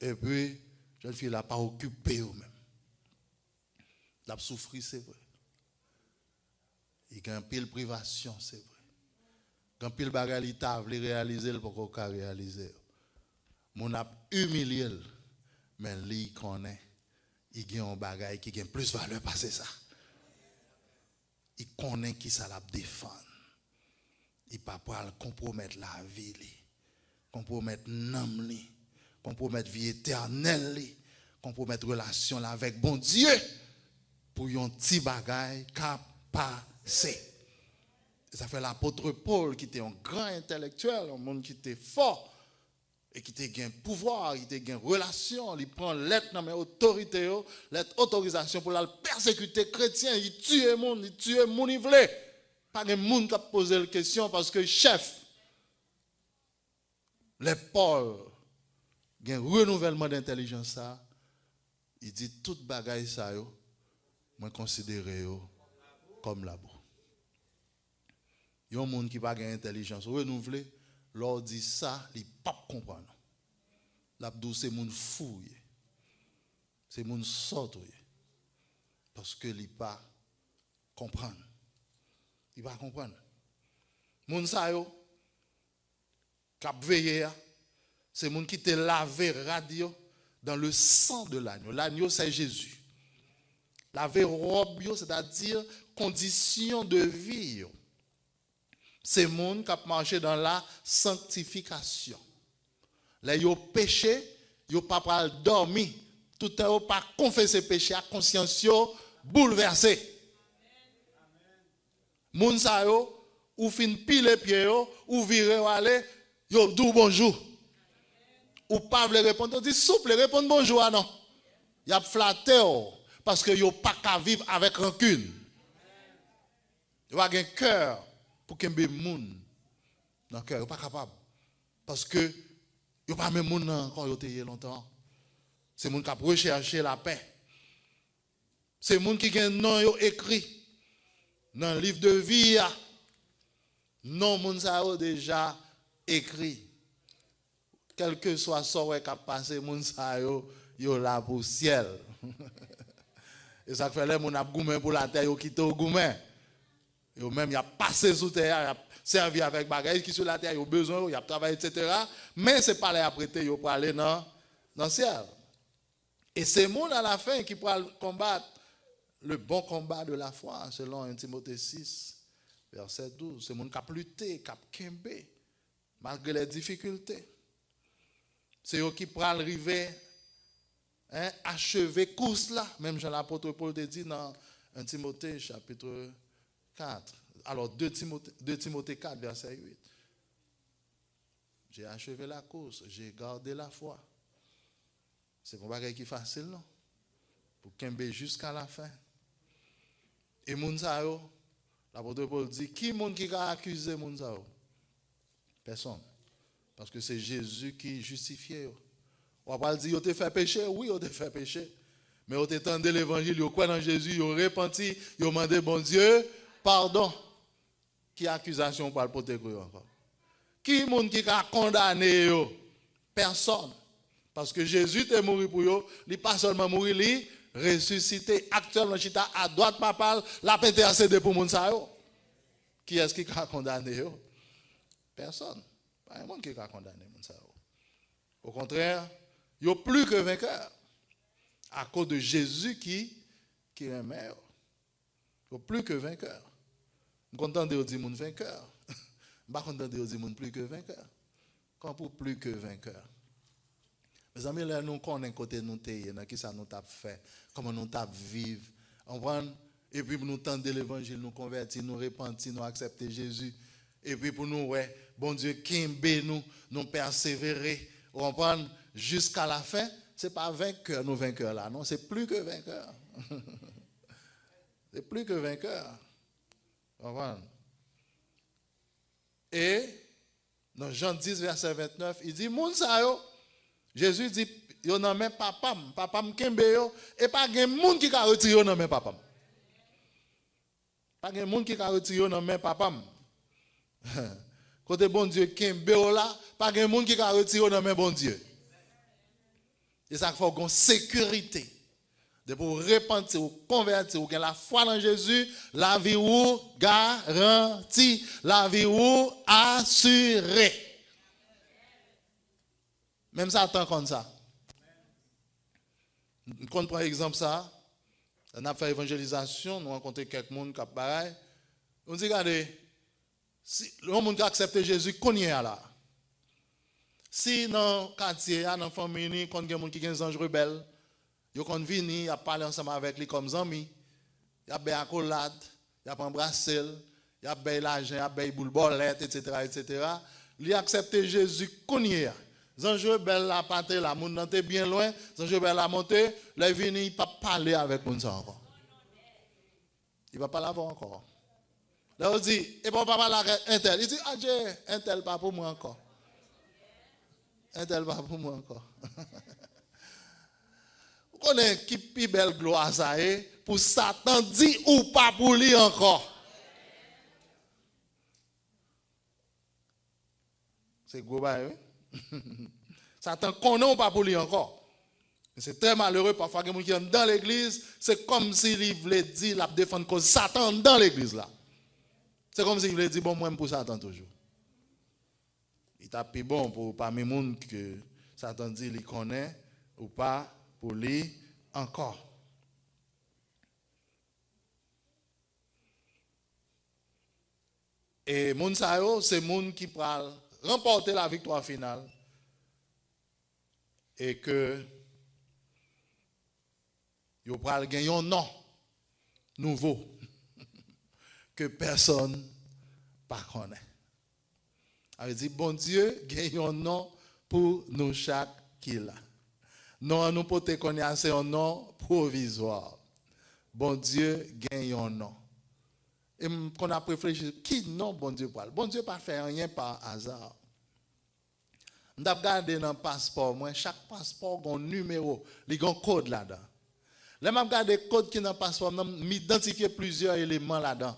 Epi, jèn fi la pa okipe yo menm. L ap soufri, se vre. Li gen anpil privasyon, se vre. Gen anpil bagay li ta vle reyalize, l poko ka reyalize yo. Moun ap imilye l, men li konnen li gen yon bagay ki gen plis valè pase sa. Li konnen kisa l ap defann. Li pa pral konpwomèt lavi li, konpwomèt nanm li, konpwomèt vi etènèl li, konpwomèt relasyon l avèk Bondye pou yon ti bagay k ap pase. E sa fè lapot Pòl, ki te yon gran entèlektyèl, yon moun ki te fò, e ki te gen pouvwa, ki te gen relasyon, li pran lèt nan men otorite yo, lèt otorizasyon pou l al pèsekite kretyen, li tiye moun, li tiye moun li vle. Pa gen moun k ap poze l kesyon paske chèf. Lè Pòl gen renouvèlman dentèlijans sa, li di tout bagay sa yo, mwen konsidere yo kòm labou. Yon moun ki pa gen entèlijans renouvle, lè w di sa, li p ap konprann ou. L ap di w se moun fou w ye. Se moun sòt ou ye. Paske li pa konprann. Li pa konprann. Moun sa yo, k ap veye a, se moun ki te lave rad yo dans le sang de l'agneau. L'agneau, c'est Jésus. Lave wòb yo, sètadi kondisyon de vi yo. Se moun k ap mache dans la sanctification. Lè yo peche, yo pa pral dòmi. Toutan yo pa konfese peche a, konsyans yo boulvèse. Moun sa yo, ou fin pile pye yo, ou vire w ale, yo di w bonjou. Ou pa vle reponn, yo di, souple, reponn bonjou a non. Y ap flate w, paske yo pa ka viv avèk rankin. Yo pa gen kè pou kenbe moun nan kè, yo pa kapab. Paske yo pa menm moun nan ankò yo te ye lontan. Se moun k ap rechèche lapè. Se moun ki gen non yo ekri nan liv de vi a. Non moun sa yo deja ekri. Kèlkeswa sa w wè k ap pase, moun sa yo, yo la pou syèl. E sa k fè lè moun ap goumen pou latè, yo kite w goumen. Yo menm, y ap pase sou tè a, y ap sèvi avèk bagay ki sou latè, yo bezwen yo, y ap travay, etsetera. Men se pa lè y ap rete yo prale nan, nan syèl. E se moun alafen ki pral konbat le bon combat de la foi, selon un Timote sis, vèsè douz. Se moun k ap lite, k ap kenbe, malgre les difficultés. Se yo ki pral rive, en, acheve kous la, menm jan lapot Pòl te di nan un Timote, chapitre quatre. Alors, deux Timothée, deux Timothée quatre, verset huit. J'ai achevé la course, j'ai gardé la foi. Se pa yon bagay ki fasil, non. Pou kenbe jiska lafen. E moun sa yo, lapot Pòl di, ki moun ki ka akize moun sa yo? Pèsonn. Paske se Jezi ki jistifye yo. W ap pral di, yo te fè peche? Wi, yo te fè peche. Men yo te tande levanjil, yo kwè nan Jezi, yo repanti, yo mande Bondye padon. Ki akizasyon w pral pote kont yo ankò? Ki moun ki ka kondane yo? Pèsonn. Paske Jezi te mouri pou yo, li pa sèlman mouri, li resisite. Aktyèlman, chita adwat Papa l, l ap entèsede pou moun sa yo. Kiyès ki ka kondane yo? Pèsonn. Pa gen moun ki ka kondane moun sa yo. Okontrè, yo plis ke venkè. akoz de Jezi ki, ki renmen yo. Yo plis ke venkè. M konn tande yo di moun venkè. M pa konn tande yo di moun plis ke venkè. Kòman pou plis ke venkè? Mezanmi, lè nou konnen kote nou te ye, nan kisa nou t ap fè, kòman nou t ap viv, konprann? Epi nou tande levanjil, nou konvèti, nou repanti, nou aksepte Jezi. Epi pou nou wè Bondye kenbe nou, nou pèsevere, ou konprann, jiska lafen, se pa venkè nou venkè la, non, se plis ke venkè. Se plis ke venkè. Konprann? E nan Jan dis, vèsè vennèf, li di, moun sa yo, Jezi di, yo nan men Papa m. Papa m kenbe yo, e pa gen moun ki ka retire yo nan men Papa m. Pa gen moun ki ka retire yo nan men Papa m. Kote Bondye kenbe w la, pa gen moun ki ka retire w nan men Bondye. E sa k fè w gon sekirite. Depi w repanti, w konvèti, w gen lafwa nan Jezi, lavi w garanti, lavi w asire. Menm Satan konn sa. M konn pran egzanp sa. Lè n ap fè evanjelizasyon, nou rankontre kèk moun k ap bagay. Nou di, gade, si yon moun ka aksepte Jezi kounye a la. Si nan katye a, nan fanmi li, konn gen moun ki gen zanj rebèl, yo konn vini, y ap pale ansanm avèk li kòm zanmi, y ap bay akolad, y ap anbrase l, y ap bay lajan, y ap bay boul bòlèt, etsetera, etsetera. Li aksepte Jezi kounye a. Zanj rebèl la pa te la, moun nan te byen lwen, zanj rebèl la monte, lè l vini, li p ap pale avèk moun sa ankò. Li p ap pale avè w ankò. Lè yo di, epa w pa pale ak entèl, li di, adje, entèl pa pou mwen ankò. Entèl pa pou mwen ankò. Ou konnen ki pi bèl glwa sa ye, pou Satan di ou pa pou li ankò. Se gwo bagay, wi. Satan konnen ou pa pou li ankò. E se trè malere, pafwa gen moun ki anndan legliz, se kòmsi li vle di l ap defann koz Satan anndan legliz la. Se kòmsi li vle di, bon, mwen m pou Satan toujou. Li t ap pi bon pou pami moun ke Satan di li konnen ou pa pou li ankò. E moun sa yo, se moun ki pral ranpòte laviktwa final e ke yo pral gen yon non nouvo ke pèsonn pa konnen. Sa vle di, Bondye gen yon non pou nou chak ki la. Non an nou pote kounye a, se yon non pwovizwa. Bondye gen yon non. E m konn ap reflechi, ki non Bondye pral? Bondye pa fè anyen pa aza. M t ap gade nan paspò mwen, chak paspò gon nimewo, li gon kòd ladan. Lè m ap gade kòd ki nan paspò m nan, m idantifye plizyè eleman ladan.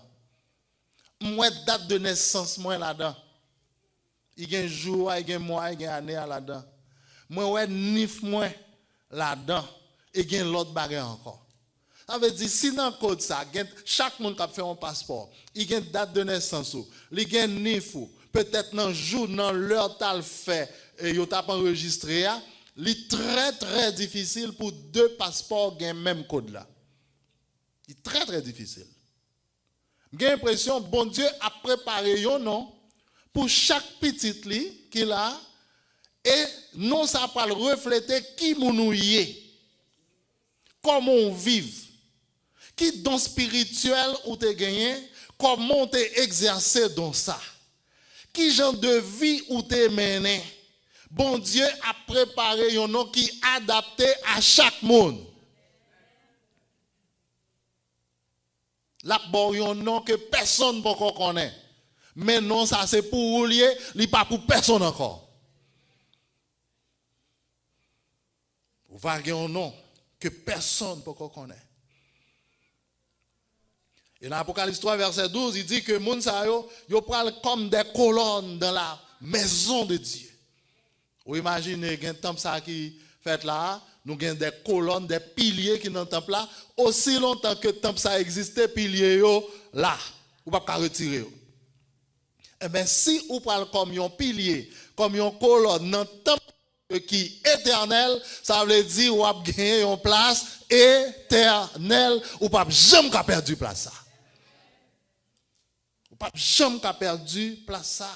M wè dat de nesans mwen ladan. Li gen jou a, li gen mwa, li gen ane a ladan. Mwen wè nif mwen ladan. E gen lòt bagay ankò. Sa vle di, si nan kòd sa, gen, chak moun k ap fè yon paspò, li gen dat de nesans ou, li gen nif ou, petèt nan jou, nan lè w t al fè, e yo t ap anrejistre a, li trè, trè difisil pou de paspò gen menm kòd la. Li trè, trè difisil. M gen enpresyon Bondye ap prepare yon non pou chak pitit li ki la, e non sa pral reflete ki moun ou ye, kòman w viv, ki don espirityèl ou te genyen, kòman w te egzèse don sa, ki jan de vi ou te mennen. Bondye ap prepare yon non ki adapte a chak moun. L ap ba w yon non ke pèsonn poko konnen. Men non sa se pou ou l ye, li pa pou pèsonn ankò. Ou va gen yon non ke pèsonn poko konnen. E nan Apocalypse twa vèsè douz, li di ke moun sa yo, yo pral comme des colonnes dans la maison de Dieu. Ou imajine gen tanp sa ki fèt la a, nou gen de kolòn, de pilye ki nan tanp la, osi lontan ke tanp sa egziste, pilye yo la. Ou p ap ka retire yo. Enben, si ou pral kòm yon pilye, kòm yon kolòn nan tanp ki etènèl, sa vle di w ap genyen yon plas etènèl. Ou p ap janm ka pèdi plas sa. Ou p ap janm ka pèdi plas sa.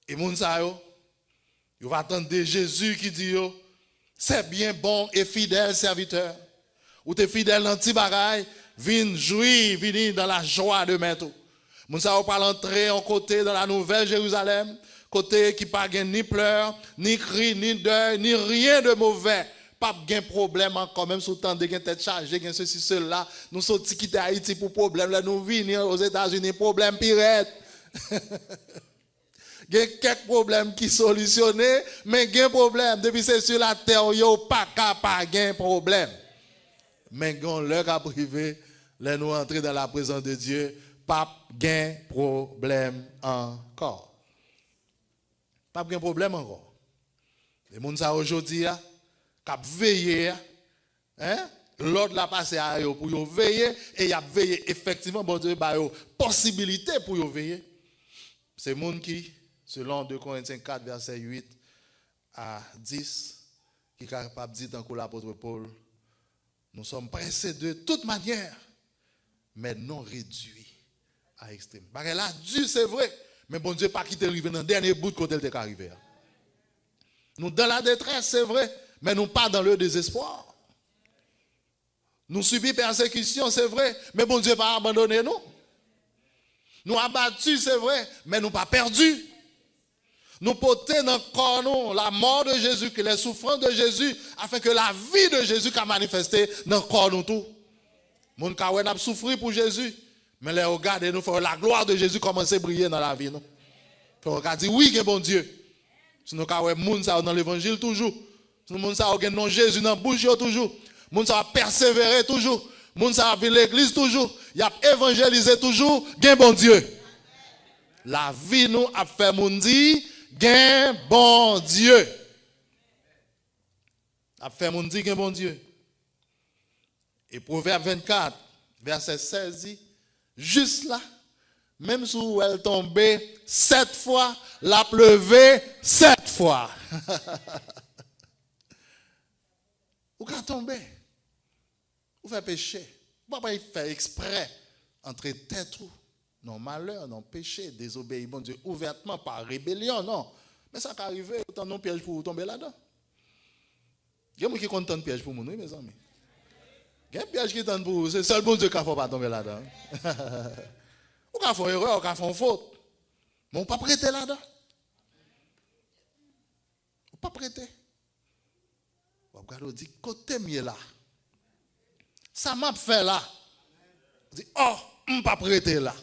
E moun sa yo, yo va tande Jezi ki di yo, c'est bien, bon et fidèle serviteur. Ou te fidèl nan ti bagay, vin jwi, vini dans la joie de maître ou. Moun sa yo pral antre yon kote dans la nouvelle Jérusalem, kote ki pa gen ni plè, ni kri, ni dèy, ni rien de mauvais. P ap gen pwoblèm ankò, menm si w tande gen tèt chaje, gen sesi, sela. Nou soti kite Ayiti pou pwoblèm, lè nou vini Ozetazini, pwoblèm pi rèd. Gen kèk pwoblèm ki solisyone, men gen pwoblèm. Depi se sou latè w ye, w pa ka pa gen pwoblèm. Men gen yon lè k ap rive, lè nou antre dans la présence de Dieu, p ap gen pwoblèm ankò. P ap gen pwoblèm ankò. E moun sa yo jodi a, k ap veye a, hein? Lòd la pase a yo pou yo veye, e y ap veye efektivman, Bondye ba yo posibilite pou yo veye. Se moun ki, selon de Korentyen kat, vèsè uit a dis, ki kapab di tankou lapot Pòl, nous sommes pressés de toute manière, mais non réduits à extrême. Bagay la di, se vre, men Bondye pa kite l rive nan dènye bout kote l te ka rive a. Nou dans la détresse, se vre, men nou pa dans le désespoir. Nou sibi pèsekisyon, se vre, men Bondye pa abandone nou. Nou abati, se vre, men nou pa pèdi. Nou pote nan kò nou la mort de Jésus-Christ, les souffrances de Jésus, afin que la vie de Jésus ka manifeste nan kò nou tou. Moun ka wè n ap soufri pou Jezi, men lè yo gade nou, fò la gloire de Jésus kòmanse briye nan lavi nou. Fò yo ka di, wi, gen Bondye. Si nou ka wè moun sa yo nan levanjil toujou, si moun sa yo gen non Jezi nan bouch yo toujou, moun sa yo ap pèsevere toujou, moun sa yo ap vin legliz toujou, y ap evanjelize toujou, gen Bondye. Lavi nou ap fè moun di, gen Bondye. Ap fè moun di, gen Bondye. E Pwovèb vennkat, vèsè sèz di, jis la, menm si w wè l tonbe sèt fwa, l ap leve sèt fwa. Ou ka tonbe. Ou fè peche. Ou pa pral fè eksprè antre tèt ou nan malè, nan peche, dezobeyi Bondye ouvètman pa rebelyon, non. Men sa ka rive, ou tann yon pyèj pou ou tonbe ladan. Gen moun ki konn tann pyèj pou moun, wi, mezanmi. Gen pyèj ki tann pou ou, se sèl Bondye k ka fè w pa tonbe ladan. Ou ka fè yon erè, ou ka fè yon fot. Men ou p ap rete ladan. Ou p ap rete. W ap gade, w di, kote m ye la? Sa m ap fè la? Ou di, oh, m p ap rete la.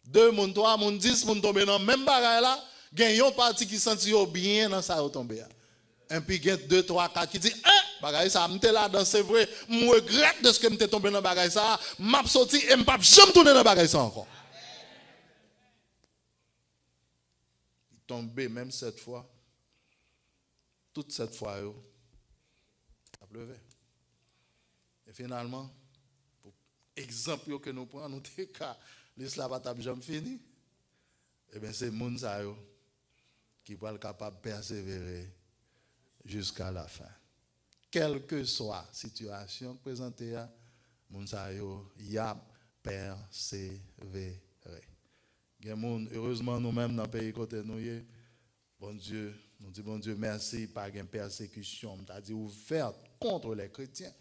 De moun, twa moun, dis moun tonbe nan menm bagay la, gen yon pati ki santi yo byen nan sa yo tonbe a. Enpi gen de, twa, kat ki di, en, bagay sa, m te ladan, se vre, m regrèt dèske m te tonbe nan bagay sa, m ap soti e m p ap janm tounen nan bagay sa ankò. Li tonbe menm sèt fwa, tout sèt fwa yo, l ap leve. E finalman, pou egzanp yo ke nou pran, nou te ka, lis la pa t ap janm fini. Ebyen, se moun sa yo ki pral kapab pèsevere jiska lafen. Kèlkeswa sitiyasyon k prezante a, moun sa yo, y ap pèsevere. Gen moun, erezman, nou menm nan peyi kote nou ye, Bondye, nou di Bondye mèsi, pa gen pèsekisyon, m ta di ouvèt contre les chrétiens.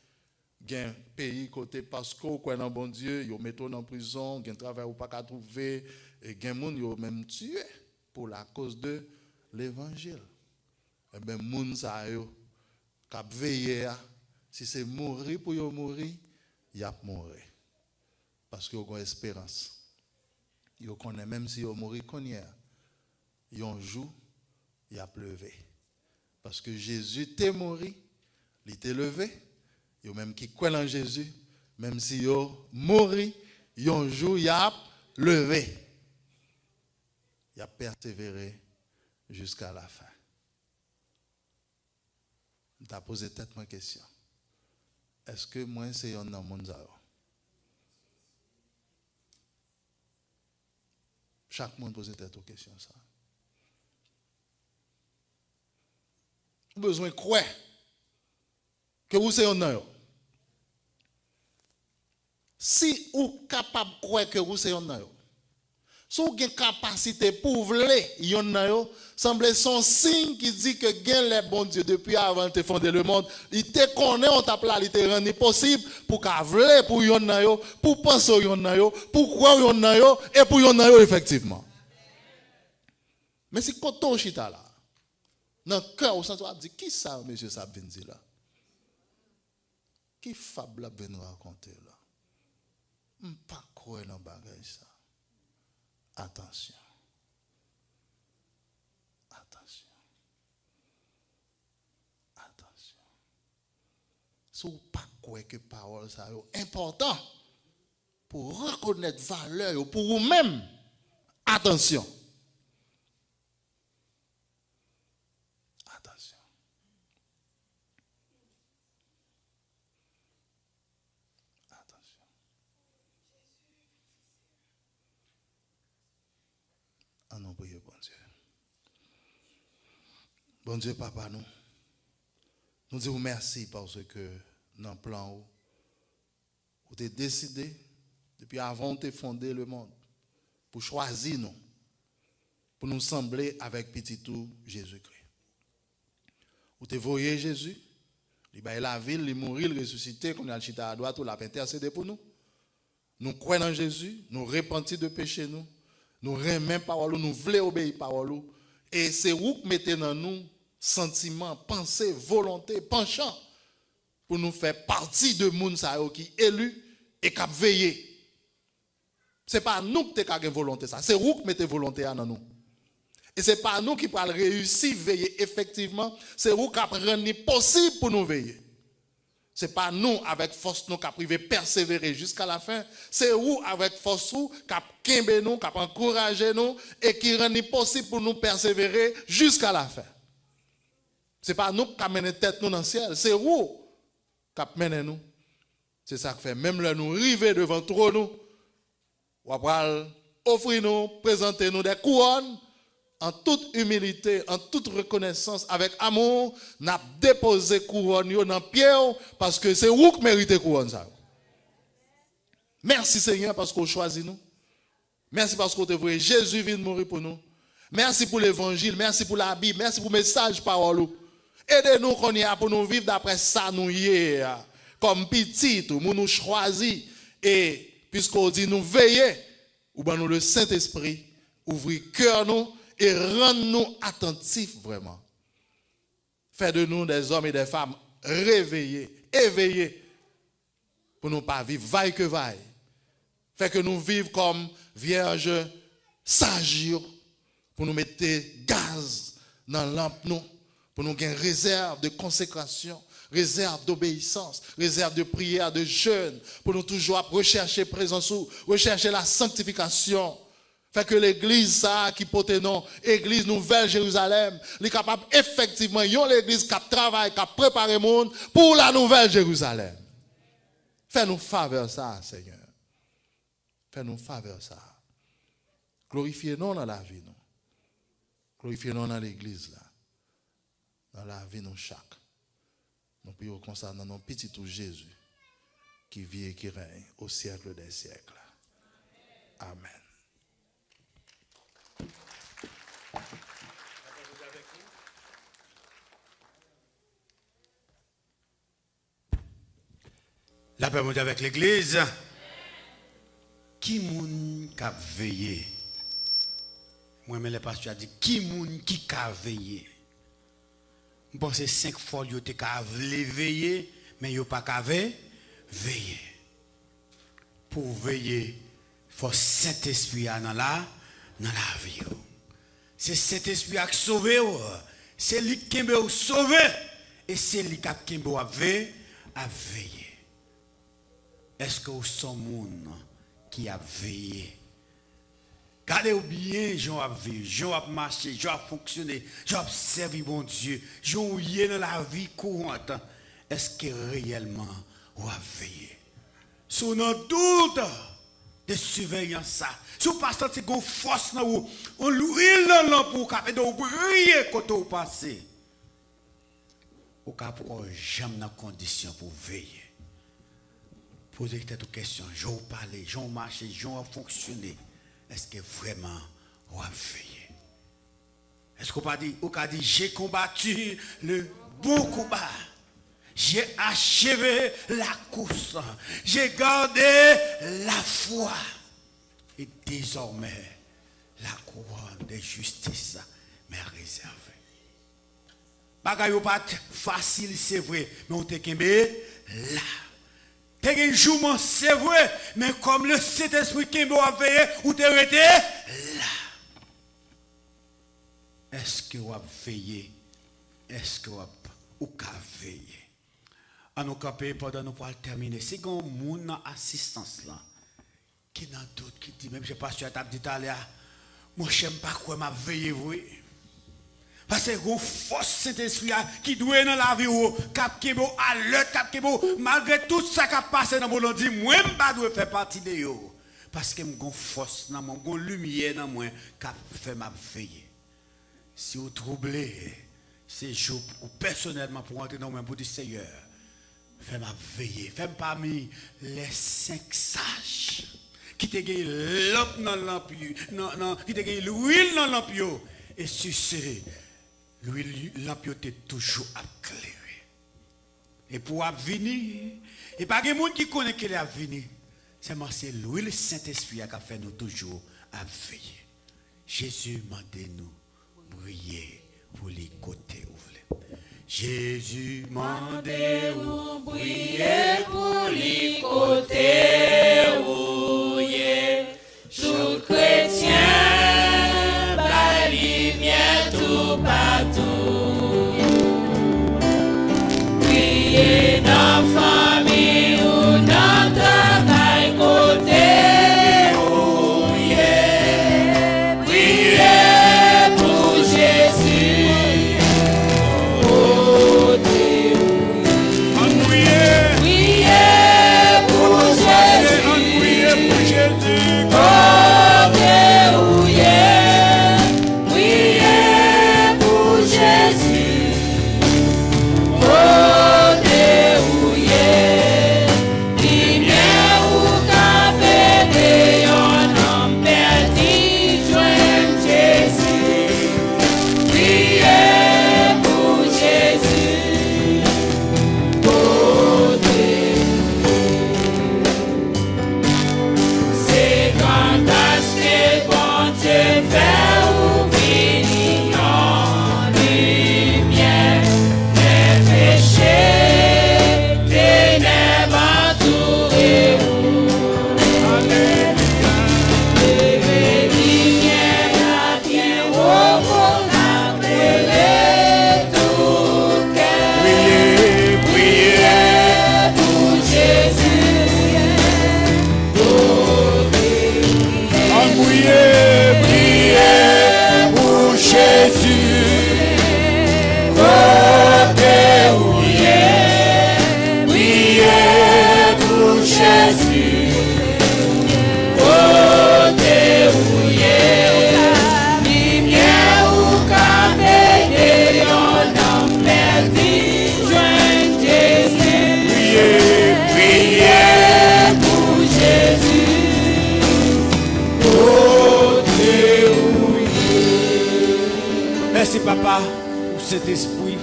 Gen peyi kote paske w kwè nan Bondye, yo mete w nan prizon, gen travay ou pa ka twouve, e gen moun yo menm tiye pour la cause de levanjil. Ebyen, moun sa yo k ap veye a, si se mouri pou yo mouri, y ap mouri. Paske yo gen esperans. Yo konnen menm si yo mouri kounye a, yon jou, y ap leve. Paske Jezi te mouri, li te leve. Yo menm ki kwè nan Jezi, menm si yo mouri, yon jou y ap leve. Y ap pèsevere jiska lafen. M ta poze tèt mwen kesyon, èske mwen se yonn nan moun sa yo? Chak moun poze tèt ou kesyon sa. Ou bezwen kwè ke ou se yonn nan yo. Si ou kapab kwè ke ou se yonn nan yo, si w gen kapasite pou w vle yonn nan yo, sanble se yon siy ki di ke gen lè Bondye, depi avan l te fonde lemonn, li te konnen w t ap la, li te rann li posib pou w ka vle pou w yonn nan yo, pou w panse w yonn nan yo, pou w kwè w yonn nan yo, e pou w yonn nan yo efektivman. Men si kote w chita la, nan kè w, santi w ap di, "Kisa mesye sa ap vin di la? Ki fab l ap vin rakonte la? M pa kwè nan bagay sa." Atansyon. Atansyon. Atansyon. Si w pa kwè ke pawòl sa yo enpòtan pou w rekonèt valè yo pou ou menm, atansyon. Atansyon. Atansyon. Ann nou priye Bondye. Bondye, Papa nou, nou di w mèsi paske nan plan ou, ou te deside, depi avan w te fonde lemonn, pou chwazi nou, pou nou sanble avèk Pitit ou, Jezikri. Ou te voye Jezi, li bay lavi l, li mouri, l resisite, kounye a l chita adwat ou, l ap entèsede pou nou. Nou kwè nan Jezi, nou repanti de peche nou, nou renmen pawòl ou, nou vle obeyi pawòl ou, e se ou k mete nan nou santiman, panse, volonte, panchan, pou nou fè pati de moun sa yo ki eli e k ap veye. Se pa nou ki te ka gen volonte sa, se ou k mete volonte a nan nou. E se pa nou ki pral reyisi veye efektivman, se ou k ap rann li posib pou nou veye. Se pa nou avèk fòs nou k ap rive pèsevere jiska lafen, se ou avèk fòs ou k ap kenbe nou, k ap ankouraje nou e ki rann li posib pou nou pèsevere jiska lafen. Se pa nou k ka mennen tèt nou nan syèl, se ou k ap mennen nou. Se sa k fè, menm lè nou rive devan twòn ou, w ap pral ofri nou, prezante nou de kouwòn, an tout imilite, an tout rekonesans, avèk amou, n ap depoze kouwòn yo nan pye w, paske se ou k merite kouwòn sa yo. Mèsi, Senyè, paske w chwazi nou. Mèsi paske w te voye Jezi vin mouri pou nou. Mèsi pou levanjil, mèsi pou Labib, mèsi pou mesaj pawòl ou. Ede nou kounye a pou nou viv daprè sa nou ye a, kòm pitit ou, moun ou chwazi. E piske w di nou veye, ou ban nou Lesentespri, ouvri kè nou e rann nou atantif vrèman. Fè de nou des hommes et des femmes réveillés, éveillés, pou nou pa viv vaykevay. Fè ke nou viv kòm vyèj saj yo, pou nou mete gaz nan lanp nou, pou nou gen rezèv de konsekrasyon, rezèv dobeyisans, rezèv de priyè, de jèn, pou nou toujou ap rechèche prezans ou, rechèche la sanktifikasyon. Fè ke legliz sa a ki pote non Egliz Nouvèl Jerizalèm, li kapab efektivman yon legliz k ap travay, k ap prepare moun pou la Nouvèl Jerizalèm. Fè nou favè sa a, Senyè. Fè nou favè sa a. Glorifye non w nan lavi nou. Glorifye non w nan legliz la. Nan lavi nou chak. Nou priye w konsa nan non Pitit ou Jezi, ki viv e ki règne au siècle des siècles. Amèn. Lapè Bondye avèk legliz. Ki moun k ap veye? Mwen renmen lè pastè a di, "Ki moun ki ka veye?" M panse senk fòl yo te ka vle veye, men yo pa ka ve-, veye. Pou w veye, fò Sentespri a nan la, nan lavi w. Se Sentespri a k sove w. Se li k kenbe w sove. E se li k ap kenbe w ap ve-, ap veye. Èske w se yon moun ki ap veye? Gade w byen jan w ap viv, jan w ap mache, jan w ap fonksyone, jan w ap sèvi Bondye, jan w ye nan lavi kourant. Èske reyèlman w ap veye? Si w nan dout de siveyans sa, si w pa santi gen yon fòs nan ou, yon lwil nan lanp ou k ap ede w briye kote w pase, Ou ka poko janm nan kondisyon pou w veye. Poze tèt ou kesyon, jan w pale, jan w mache, jan w ap fonksyone, èske vrèman w ap veye? Èske w pa di, ou ka di, j'ai combattu le bon combat, j'ai achevé la course, j'ai gardé la foi, et désormais la couronne de justice m'est réservée. Bagay yo pa t fasil, se vre, men ou te kenbe la. Te gen jouman, se vre, men kòm le Sentespri kenbe w ap veye, ou te rete la. Èske w ap veye? Èske w ap, ou ka veye? An nou kanpe pandan nou pral tèmine. Si gen yon moun nan asistans lan ki nan dout, ki di, menm jan pastè a t ap di talè a, monchè, m pa kwè m ap veye vre. Paske gon fòs Sentespri a ki dwe nan lavi w, k ap kenbe w alèt, k ap kenbe w, malgre tout sa k ap pase nan mond lan, di, mwen, m pa dwe fè pati de yo. Paske m gon fòs nan mwen, m gon limyè nan mwen k ap fè m ap veye. Si w twouble, se jou ou pèsonèlman pou w antre nan ou menm pou di, Seyè, fè m ap veye, fè m pami les cinq sages ki te gen lanp nan lanp yo, nan, nan, ki te gen lwil nan lanp yo, e si se lwil lanp yo te toujou ap klere. Epi w ap vini, e pa gen moun ki konnen kilè ap vini. Sèlman se lwil Sentespri a k ap fè nou toujou ap veye. Jezi mande nou priye pou li kote ou vle. Jezi mande ou priye pou li kote ou ye. Tout kretyen bay limyè toupatou. Priye nan fanmi ou, nan travay, kote ou ye. Priye pou Jezi. Kote ou ye. Ann priye. Priye pou Jezi. Ann priye pou Jezi. Kote ou ye. Priye pou Jezi. Kote ou ye. Limyè ou ka pete yon nonm pèdi jwenn Jezi. Priye pou Jezi. Kote ou ye. Se gras ke Bondye fè ou vini yon limyè. Lè peche, tenèb antoure ou. Alelouya. Leve limyè a byen wo pou n ap rele tout kè. Priye, priye pou Jezi. Ann priye, priye pou Jezi. Kote ou ye, priye pou Jezi. Kote ou ye, limyè ou ka pete yon nonm pèdi jwenn Jezi. Priye, priye pou Jezi. Kote ou ye. Mèsi, Papa, pou Sentespri.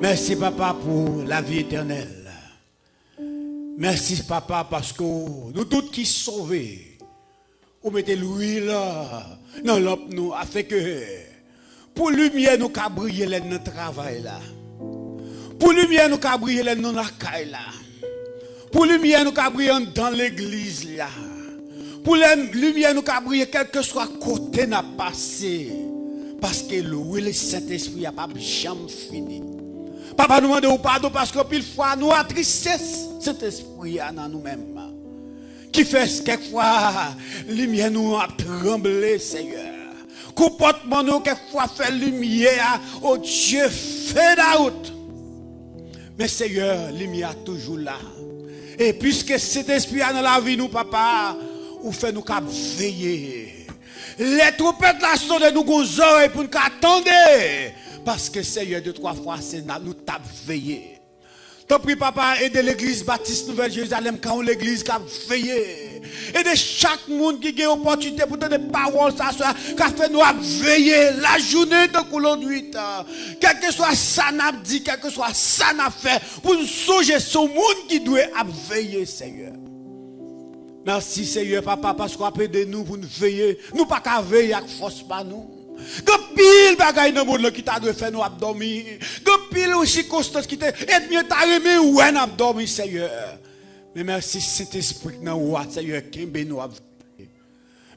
Mèsi, Papa, pou lavi etènèl. Mèsi, Papa, paske w, nou tout ki sove, ou mete lwil nan lanp nou, afenke pou limyè nou ka briye lè n nan travay la, pou limyè nou ka briye lè n nan lakay la, pou limyè nou ka briye anndan legliz la, pou lè, limyè nou ka briye kèlkeswa kote n ap pase, paske lwil Sentespri a p ap janm fini. Papa, nou mande w padon paske anpil fwa nou atriste Sentespri a nan nou menm. Ki fè kèk fwa limyè nou ap tranble, Seyè. Konpòtman nou kèk fwa fè limyè a, o Dye, fade out. Men Seyè, limyè a toujou la. E piske Sentespri a nan lavi nou, Papa, ou fè nou kab veye. Lè twonpèt la sone, nou gon zòrèy pou n ka tande. Paske, Seyè, de twa fwa, se nan nou t ap veye. Tanpri, Papa, ede legliz Batis Nouvèl Jerizalèm ka yon legliz k ap veye. Ede chak moun ki gen opòtinite pou tande pawòl sa aswè a, ka fè nou ap veye lajounen tankou lannwit. Kèlkeswa sa n ap di, kèlkeswa sa n ap fè, pou n sonje se yon moun ki dwe ap veye, Seyè. Mèsi, Seyè, Papa, paske w ap ede nou pou n veye. Nou pa ka veye ak fòs pa nou. Gen anpil bagay nan mond lan ki ta dwe fè nou ap dòmi. Gen anpil sikonstans ki te, ènmi an ta renmen wè n ap dòmi, Seyè. Men mèsi, Sentespri k nan ou a, Seyè, kenbe nou ap veye.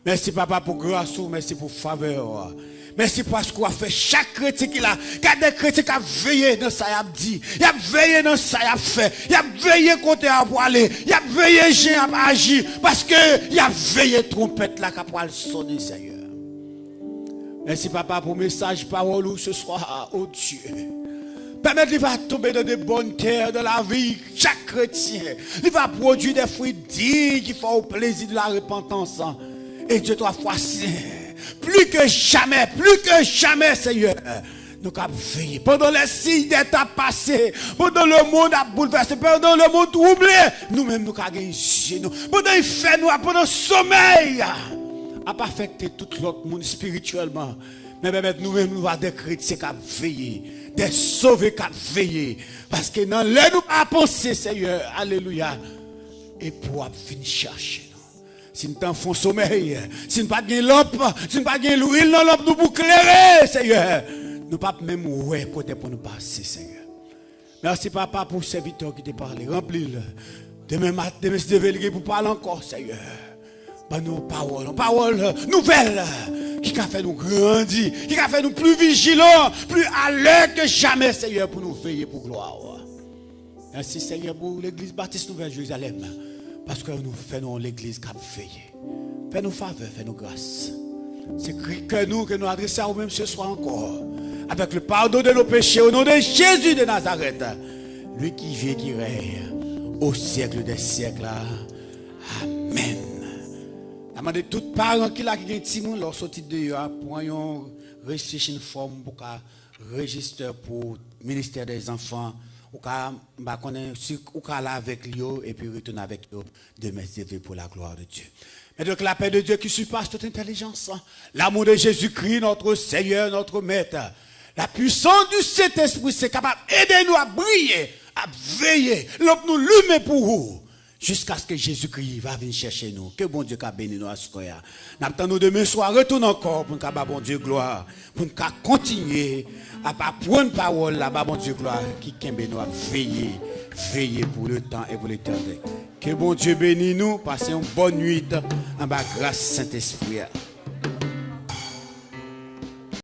Mèsi, Papa, pou gras ou, mèsi pou favè ou. Mèsi paske w ap fè chak kretyen ki la. Gade kretyen k ap veye nan sa y ap di. Y ap veye nan sa y ap fè. Y ap veye kote y ap prale. Y ap veye jan y ap aji. Paske y ap veye twonpèt la k ap pral sonnen, Seyè. Mèsi, Papa, pou mesaj pawòl ou se swa, o Dye. Pèmèt li va tonbe dans de bonnes terres dans la vie chak kretyen. Li va pwodui de fwi dign ki fè w plezi de la repantans. E de twa fwa sen, pli ke jamè, pli ke jamè, Seyè, nou k ap veye. Pandan les signes des temps passés, pandan lemonn ap boulvèse, pandan lemonn twouble, nou menm nou ka gen je nou. Pandan l fè nwa, pandan somèy ap afekte tout lòt moun espirityèlman, men pèmèt nou menm nou va de kretyen k ap veye, de sove k ap veye. Paske nan lè nou pa panse, Seyè, alelouya, epi w ap vin chache nou. Si n t an fon somèy, si n pa t gen lanp, si n pa t gen lwil nan lanp nou pou klere, Seyè, nou p ap menm wè kote pou nou pase, Seyè. Mèsi, Papa, pou sèvitè w ki te pale. Ranpli l. Demen mat, demen, si Dye vle, li gen pou pale ankò, Seyè. Ban nou pawòl, yon pawòl nouvèl ki ka fè nou grandi, ki ka fè nou pli vijilan, pli alè ke jamè, Seyè, pou nou veye pou glwa w. Mèsi, Seyè, pou legliz Batis Nouvèl Jerizalèm, paske nou fè nou yon legliz k ap veye. Fè nou favè, fè nou gras. Se kri kè nou ke nou adrese a ou menm se swa ankò, avec le pardon de nos péchés, au nom de Jésus de Nazareth, lui qui vit et qui règne au siècle des siècles. Amèn. N a mande tout paran ki la ki gen timoun, lè w soti deyò a, pran yon registration form pou ka rejistè pou ministè dè zanfan. Ou ka, m pa konnen si ou ka la avèk yo epi retounen avèk yo demen si Dye vle pour la gloire de Dieu. Mais donc la paix de Dieu qui surpasse toute intelligence, l'amour de Jésus-Christ, notre Seigneur, notre Maître, la puissance du Saint-Esprit, se kapab ede nou ap briye, ap veye, lanp nou limen pou ou, jiskaske Jezikri va vin chèche nou. Ke Bondye ka beni nou aswè a. N ap tann nou demen swa, retounen ankò pou n ka ba Bondye glwa, pou n ka kontinye ap aprann pawòl la, ba Bondye glwa, ki kenbe nou ap veye, veye pour le temps et pour l'éternité. Ke Bondye beni nou, pase yon bòn nwit anba gras Sentespri a.